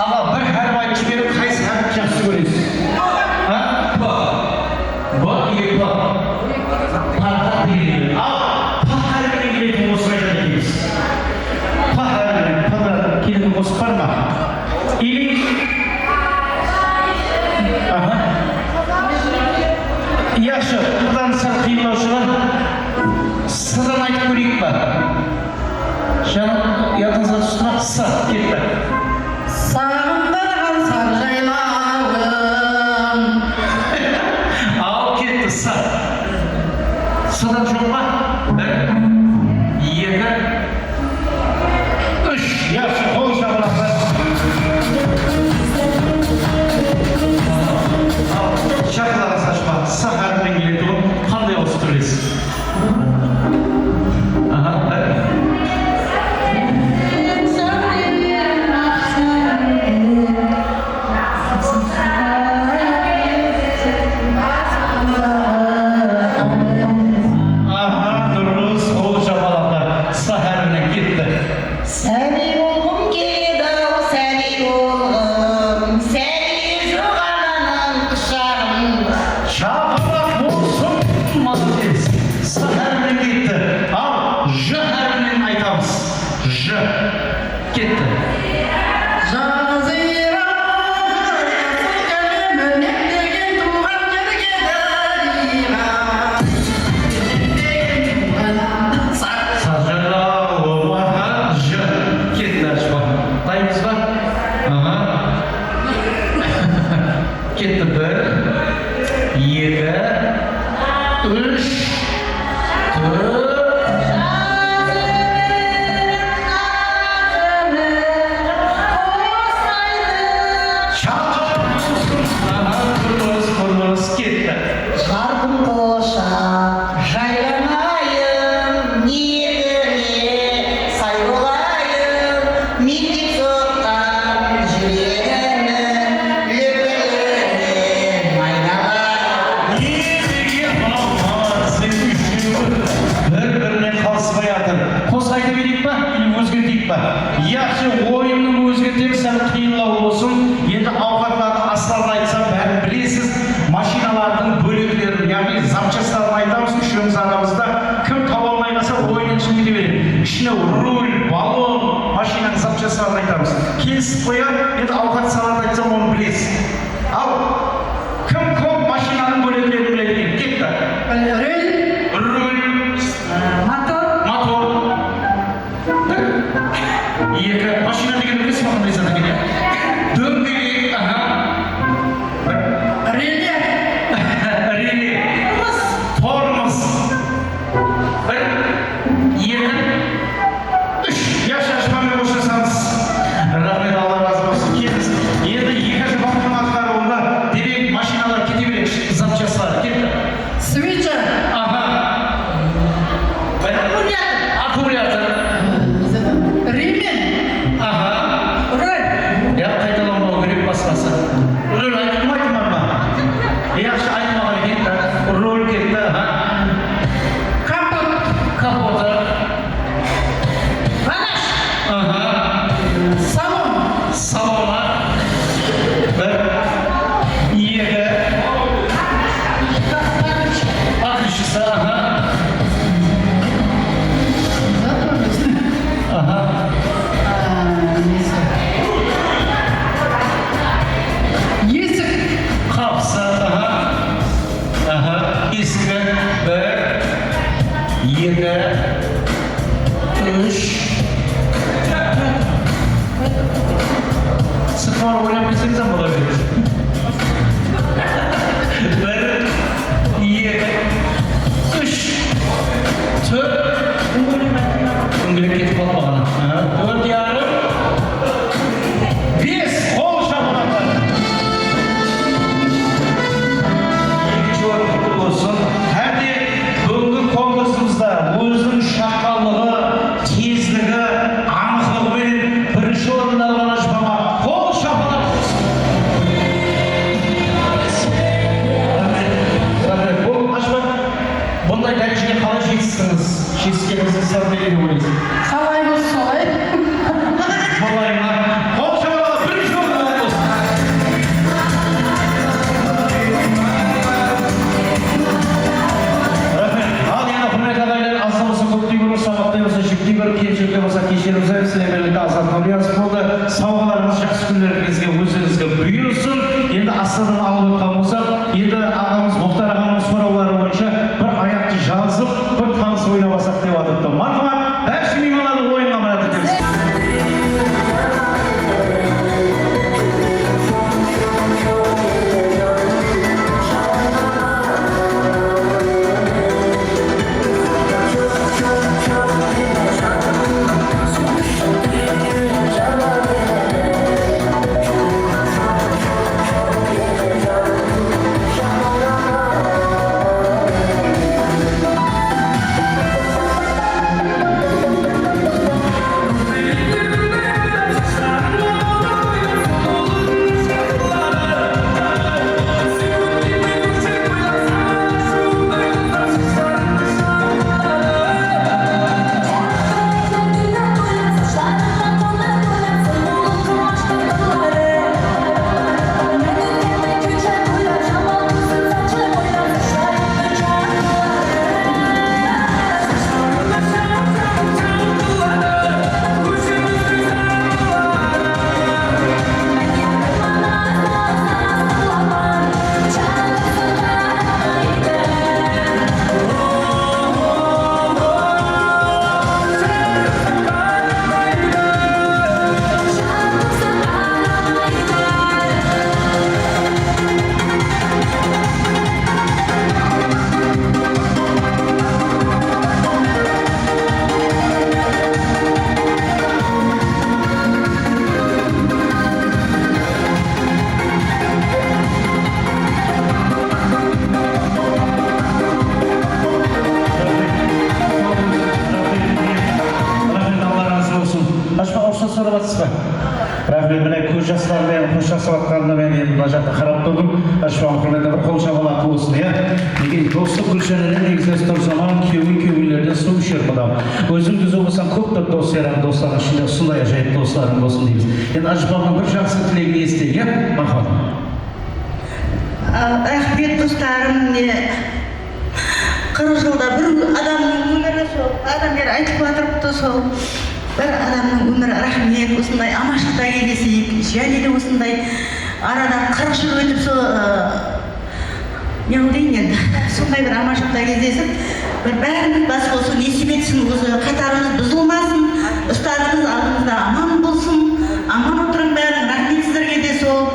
aǵa, bir hárip aytıp jiberip, qaysı háripti jaqsı kóresiz? Ha? Ba. Ba, e, ba. Parqat degeni. Al, pa háripinen keletuǵın qosıq aytadı ekenbiz. Pa háripinen, pa da keletuǵın qosıq bar ma? Ili? Aha. Yaqshı, bunnan sál qıyınlaw shıǵar. S-dan aytıp kóreyik pa? Janım, yadıńızǵa tústi ma? S, ketti. Saǵındırǵan sar jaylawım. Al, ketti, S. S-dan joq pa? Bir, eki, Úsh, yaqshı, qol shapalaqlar. Shaqlarıńız ashpa, S háripinen keletuǵın qanday qosıqtı bilesiz? Aha, bir. Aha, durıs, qol shapalaqlar. S háripinen ketti. Sábiy bolǵım keledi-aw, sábiy bolǵım, sábiy joq ananıń qushagında. Shapalaq bolsın, молодец. S háripinen ketti. Al, J háripinen aytamız. J. Ketti. Jazira, jasıl kálbim, mine degen tuwǵan jerge dáriyǵa. Mine degen tuwǵan jerge. Sarjara, omaha, J. Ketti, ashpa. Taymız ba? Aha. Ketti, bir, eki, úsh, tórt. Aha, durıs, durıs, ketti. Jarqın qushaq, jaylanayın, niyetime say bolayın, mendep soqqan júregimniń lúpirlerin aynalayın. Ne degen mınaw, молодец, úshewi bir-birine qalıspay atır. Qosıq ayta bereyik pa, ili ózgerteyik pa? Yaqshı, oyınnı ózgertemiz, sál qıyınlaw bolsın. Endi awqatlardı asların aytsam, bárin bilesiz. Mashinalardıń bóleklerin, yaǵnıy zapchastların aytamız, úshewimiz aramızda. Kim taba almay qalsa, oyınnıń ishine kete beredi. Ishine rul, balon, mashinanıń zapchastların aytamız. Kelisip qoya, endi awqat salardı aytsam, onı bilesiz. Al, kim kóp mashinanıń bóleklerin biledi eken? Ketti. Rul. Rul. Motor. Motor. Bir, eki, mashina degeni bilesiz ba, qanday zat ekenin? Dóńgelek, aha. Alıp otqan bolsaq, endi aǵamız Muxtar aǵamnıń sorawları boyınsha bir ayaqtı jazıp, bir tanısıp oynap alsaq dep atırıptı. Marhamat, bárshe miymanlardı oyınǵa mıraat etemiz. Raxmet, Alla razı bolsın. Ashpa, ruxsat sorap atırsız ba? Raxmet, mine, kóz jasları menen xoshlasıp atqanına men endi mına jaqqa qarap turdım. Ashpa, húrmetine bir qol shamalaq bolsın, ya. Nege, doslıq gúlshanada negizi tur zaman kewil kewillerde suw isher qudam. Óziń dúzip alsań, kóp bir dos yarań, doslardıń ishinde usınday ájayıp doslarıń bolsın deymiz. Endi Ashpaǵa bir jaqsı tilek esiteyik, ya? Marhamat. A, raxmet, doslarım, mine, qırq jılda bir adamnıń ómiri, sol, adam beri aytıp atırıptı, sol, bir adamnıń ómiri, raxmet, usınday amanshılıqta gezeseyik, jáne de usınday arada qırq jıl ótip, sol, ı, ne deyim endi, sonday bir amanshılıqta gezesip, bir bárimiz bas qosıw nesip etsin, usı qatarımız buzılmasın, ustazımız aldımızda aman bolsın, aman otırıń báriń, raxmet sizlerge de, sol,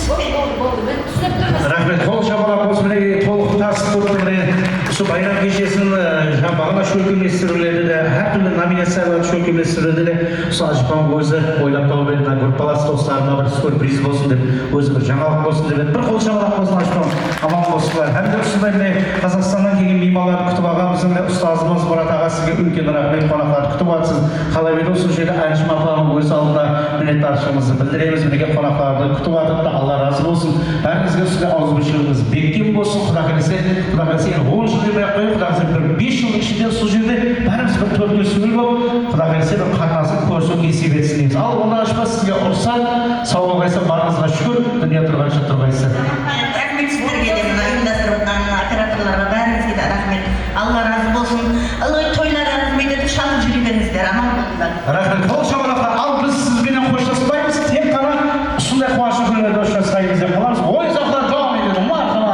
Boldı, boldı, boldı. Men túsinip turman. Raxmet, qol shamalaq bolsın, minekey, tolıq tasıp turıptı, mine, usı bayram keshesin, e, jańa baǵana shólkemlestiriwlerde de, hár túrli nominaciyalar shólkemlestirildi de, usı Ashpań ózi oylap tawıp edi, mına, gruppalası doslarıma bir syurpriz bolsın dep, ózi bir jańalıq bolsın dep edi. Bir qol shamalaq bolsın, Ashpań, aman bolsınlar. Hám de usınday, mine, Qazaqstannan kelgen miymanlardı kútip alǵanbız, mine, ustazımız Murat aǵa, sizge úlken raxmet, qonaqlardı kútip atırsız. Qalay edi, usı jerde Anjım apanıń óz aldına minnetdarshılıǵımızdı bildiremiz. Minekey, qonaqlardı kútip atırıptı. Alla razı bolsın. Bárińizge usınday awızbirshiligińiz bekkem bolsın. Quda qálese, Quda qálese, endi on jıl demey-aq qoyayıq, Quda qálese, bir bes jıldıń ishinde usı jerde bárimiz bir tórtke sóyil bolıp, Quda qálese, bir qatnasıp kórisiw nesip etsin deymiz. Al, onda Ashpa, sizge ruxsat, sawlıǵıńız, barıńızǵa shúkir, dúnya turǵansha turǵaysızlar. Raxmet sizlerge de, mına, uyımdastırıp atırǵan operatorlarǵa, bárińizge de raxmet. Alla razı bolsın. Ilǵıy toylar arasında búytip shalǵıp júre berińizler, aman bolıńlar. Raxmet, qol shamalaqlar. Al, biz siz benen xoshlaspaymız, tek ǵana usınday quwanıshlı kúnlerde ushırasqayımız dep qalamız. Oyın-sawıqlar dawam etedi. Marhamat.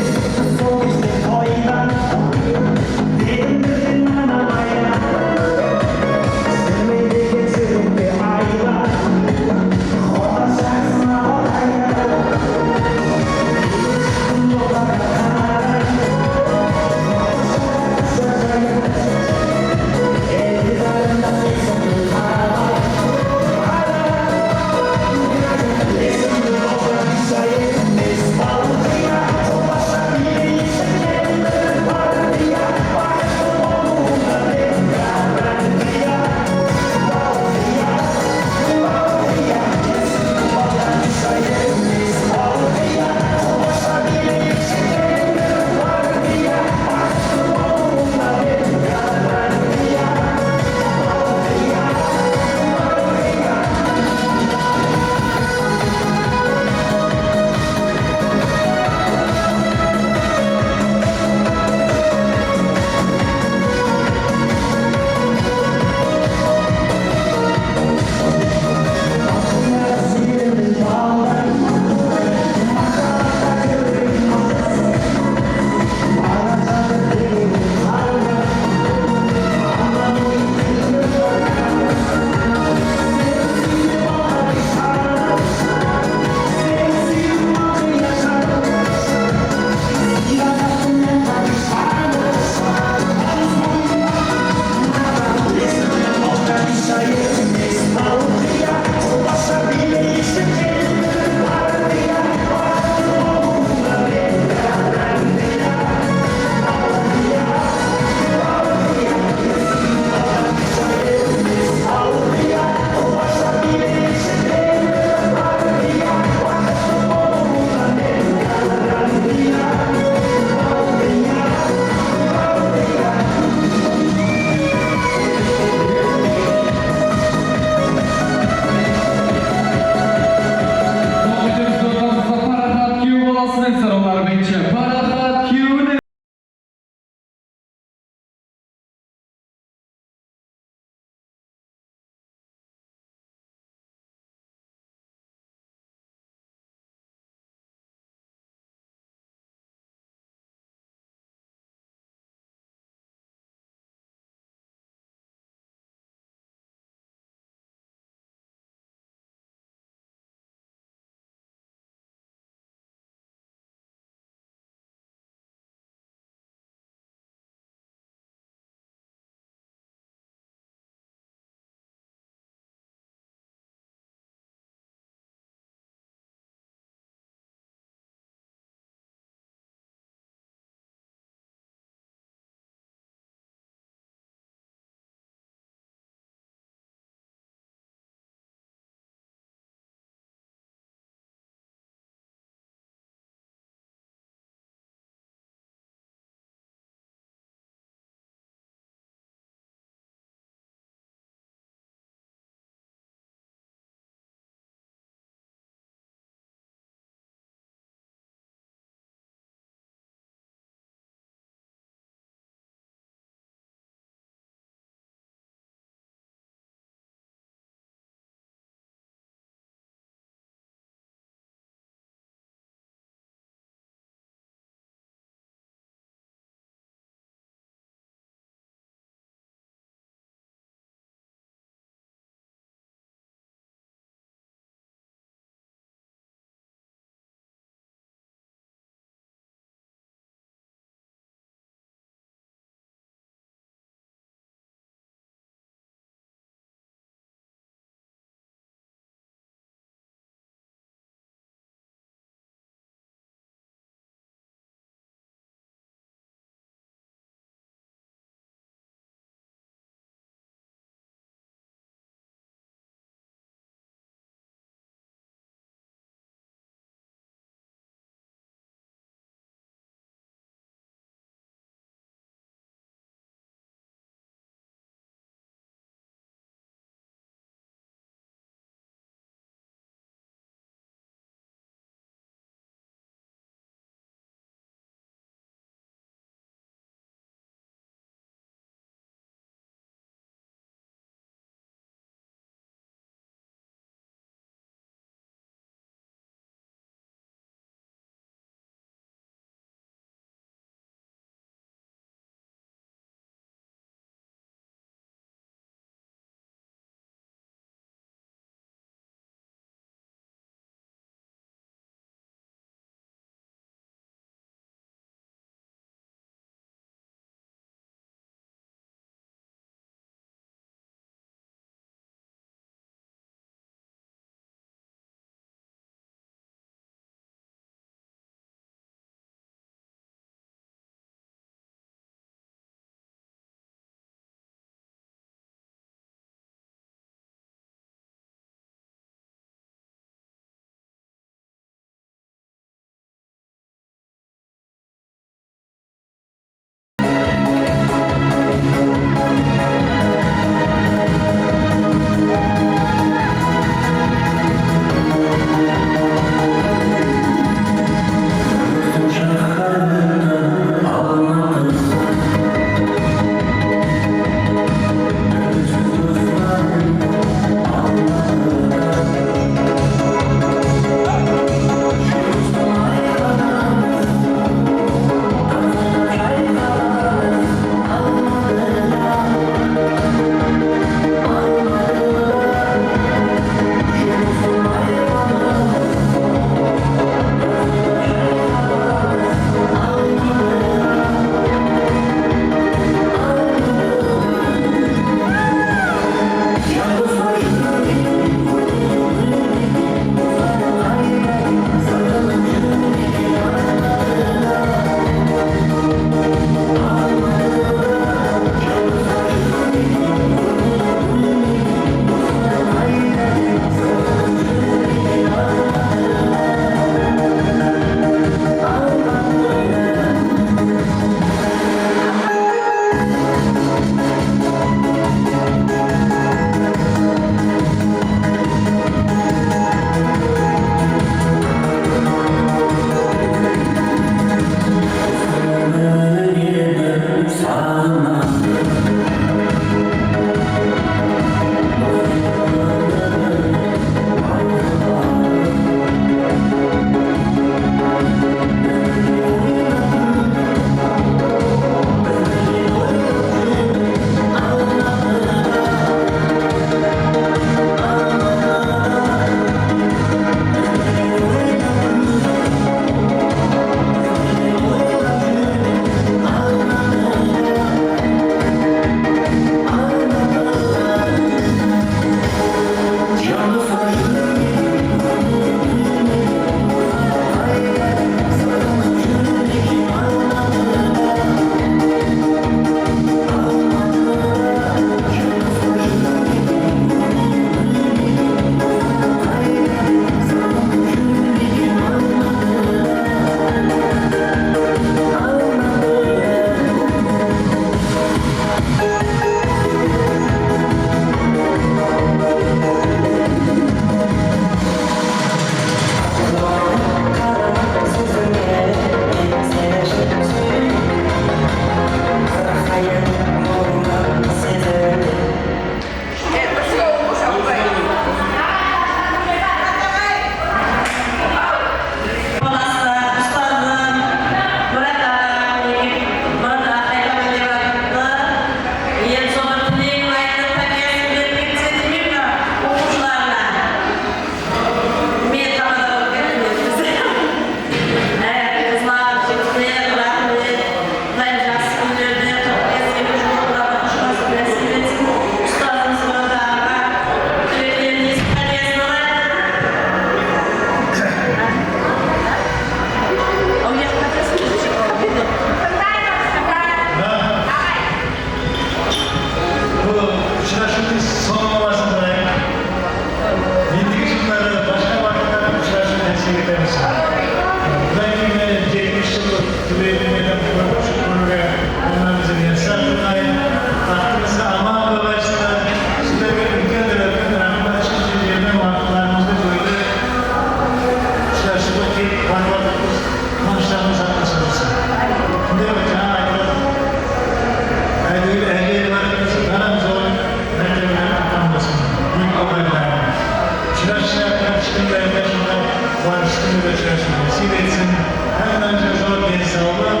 Kúnlerde sonday quwanıshlı kúnler jasawdı nesip etsin. Hámmemizge zor densawlıq,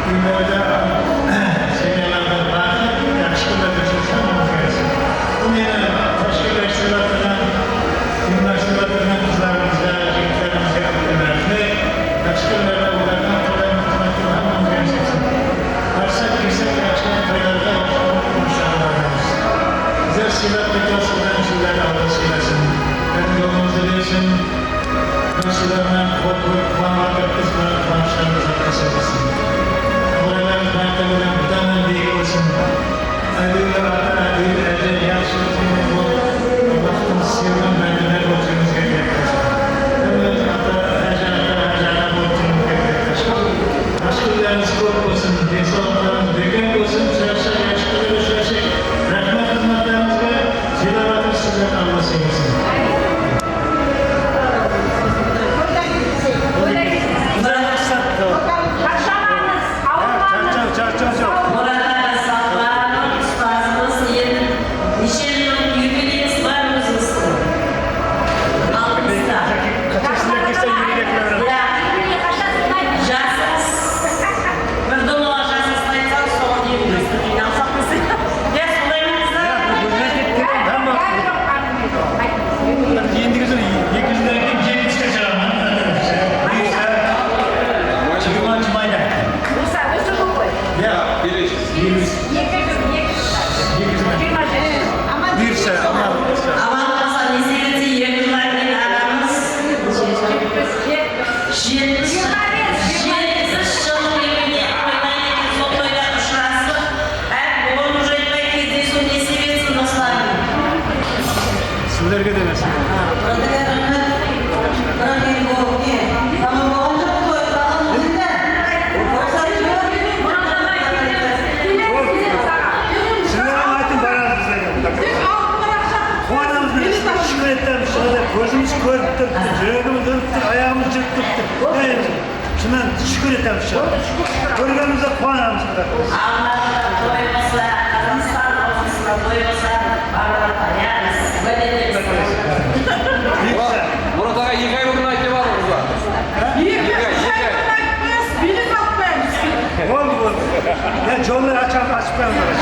úylerde, semyalarda baxıt, yaqshı kúnler jasawsın hámmemizge. Bul meni tashkillestiriwge atırǵan, uyımlastırıp atırǵan qızlarımızǵa, jigitlerimizge úlken raxmet. Yaqshı kúnlerde olardan qolay xızmet qılıw hámmemizge nesip etsin. Barsak, kirsek, yaqshı toylarǵa, yaqshı qonıs-qońsılarǵa baramız. Bizler sıylap ketken jıldan jıllar alǵa sıylasın. Hám jolımızdı bersin. Mına sıylarınan quwat kórip quwanıp atırıppız, mına quwanıshlarımız artqa sozılsın. Abıraylarımız bayıntı menen budan da biyik bolsın. Ádiwli ata, ádiwli áje, yaqshı kúnde bolıp, Allattıń sıyırınan bándeler bolıp júriwimizge tilekdaspan. Hámmemiz ata, áje ata, áje ana bolıp júriwimizge tilekdaspan. Yaqshı kúnlerińiz kóp bolsın, densawlıqlarıńız bekem bolsın, ushırasshaq, yaqshı kúnlerde ushırasshaq. Raxmet xızmatlarıńızǵa, sıylap atırsız, sizlerdi Alla sıylasın. Charshamańız, awırmańız. Charshap, charshap joq. Murat aǵa, sawlań, ustazımız, endi neshe jıl yubileyińiz bar ózińizdiń? Altmısta. Qashan sizler kelse yubiley qıla beredi. Iya. Jasıńız. Bir domaǵa jasıńızdı aytsańız, soǵan endi jasıńız jıynalsaq desek. Iya, solay ma, qızlar? Iya, bir ózgertip ketiń, hámme. Endigi jıl, eki jıldan keyin jetpis. Buyırsa, jigirmanshı mayda. Buyırsa, usı jıl ǵoy. Iya. Elli. Eki jıl, eki jıl. Eki jıl. Jigirma jeti. Buyırsa, Alla buyırsa. Aman bolsa, nesip etse, eki jıldan keyin aǵamız. Jetpis, jetpis. Jetpis, jetpis jıl yubiley toylaydı eken, sol toyda ushırasıp, hám orın joytpay, kezdesiw nesip etsin, doslar. Sizlerge de násip etsin. Sizlerge raxmet. Biraq endi bul ne, tamam bolǵan joq qoy, qalǵan bizde. Sizler aytıń, baramız bizlerge. Quwanamız, mine, shúkir etemiz, shıǵarda kózimiz kórip turıptı, júregimiz urıp tur, ayaǵımız júrip turıptı. Ya endi, shınınan shúkir etemiz, shıǵarda. Kórgenimizde quwanamız, Quday qálese. Almata toy bolsa, Qazaqstan orınbasında toy bolsa, barıp tayaǵız. Murat, Murat aǵa, eki ay burın ayt dep atır qızlar. Eki ay, eki ay. Boldı, boldı. Ya, jollar ashıp, ashıp qoyamız.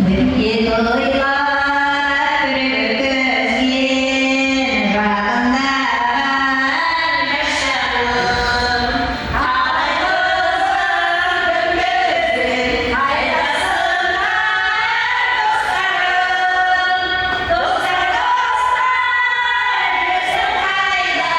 Birge toyǵa, bir kózgen jaǵında bar jasharım. Qalay qılsam, kózden qaydasınlar, doslarım? Doslar, doslar, júrsiń qayda?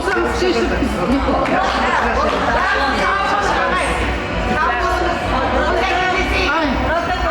Sheship.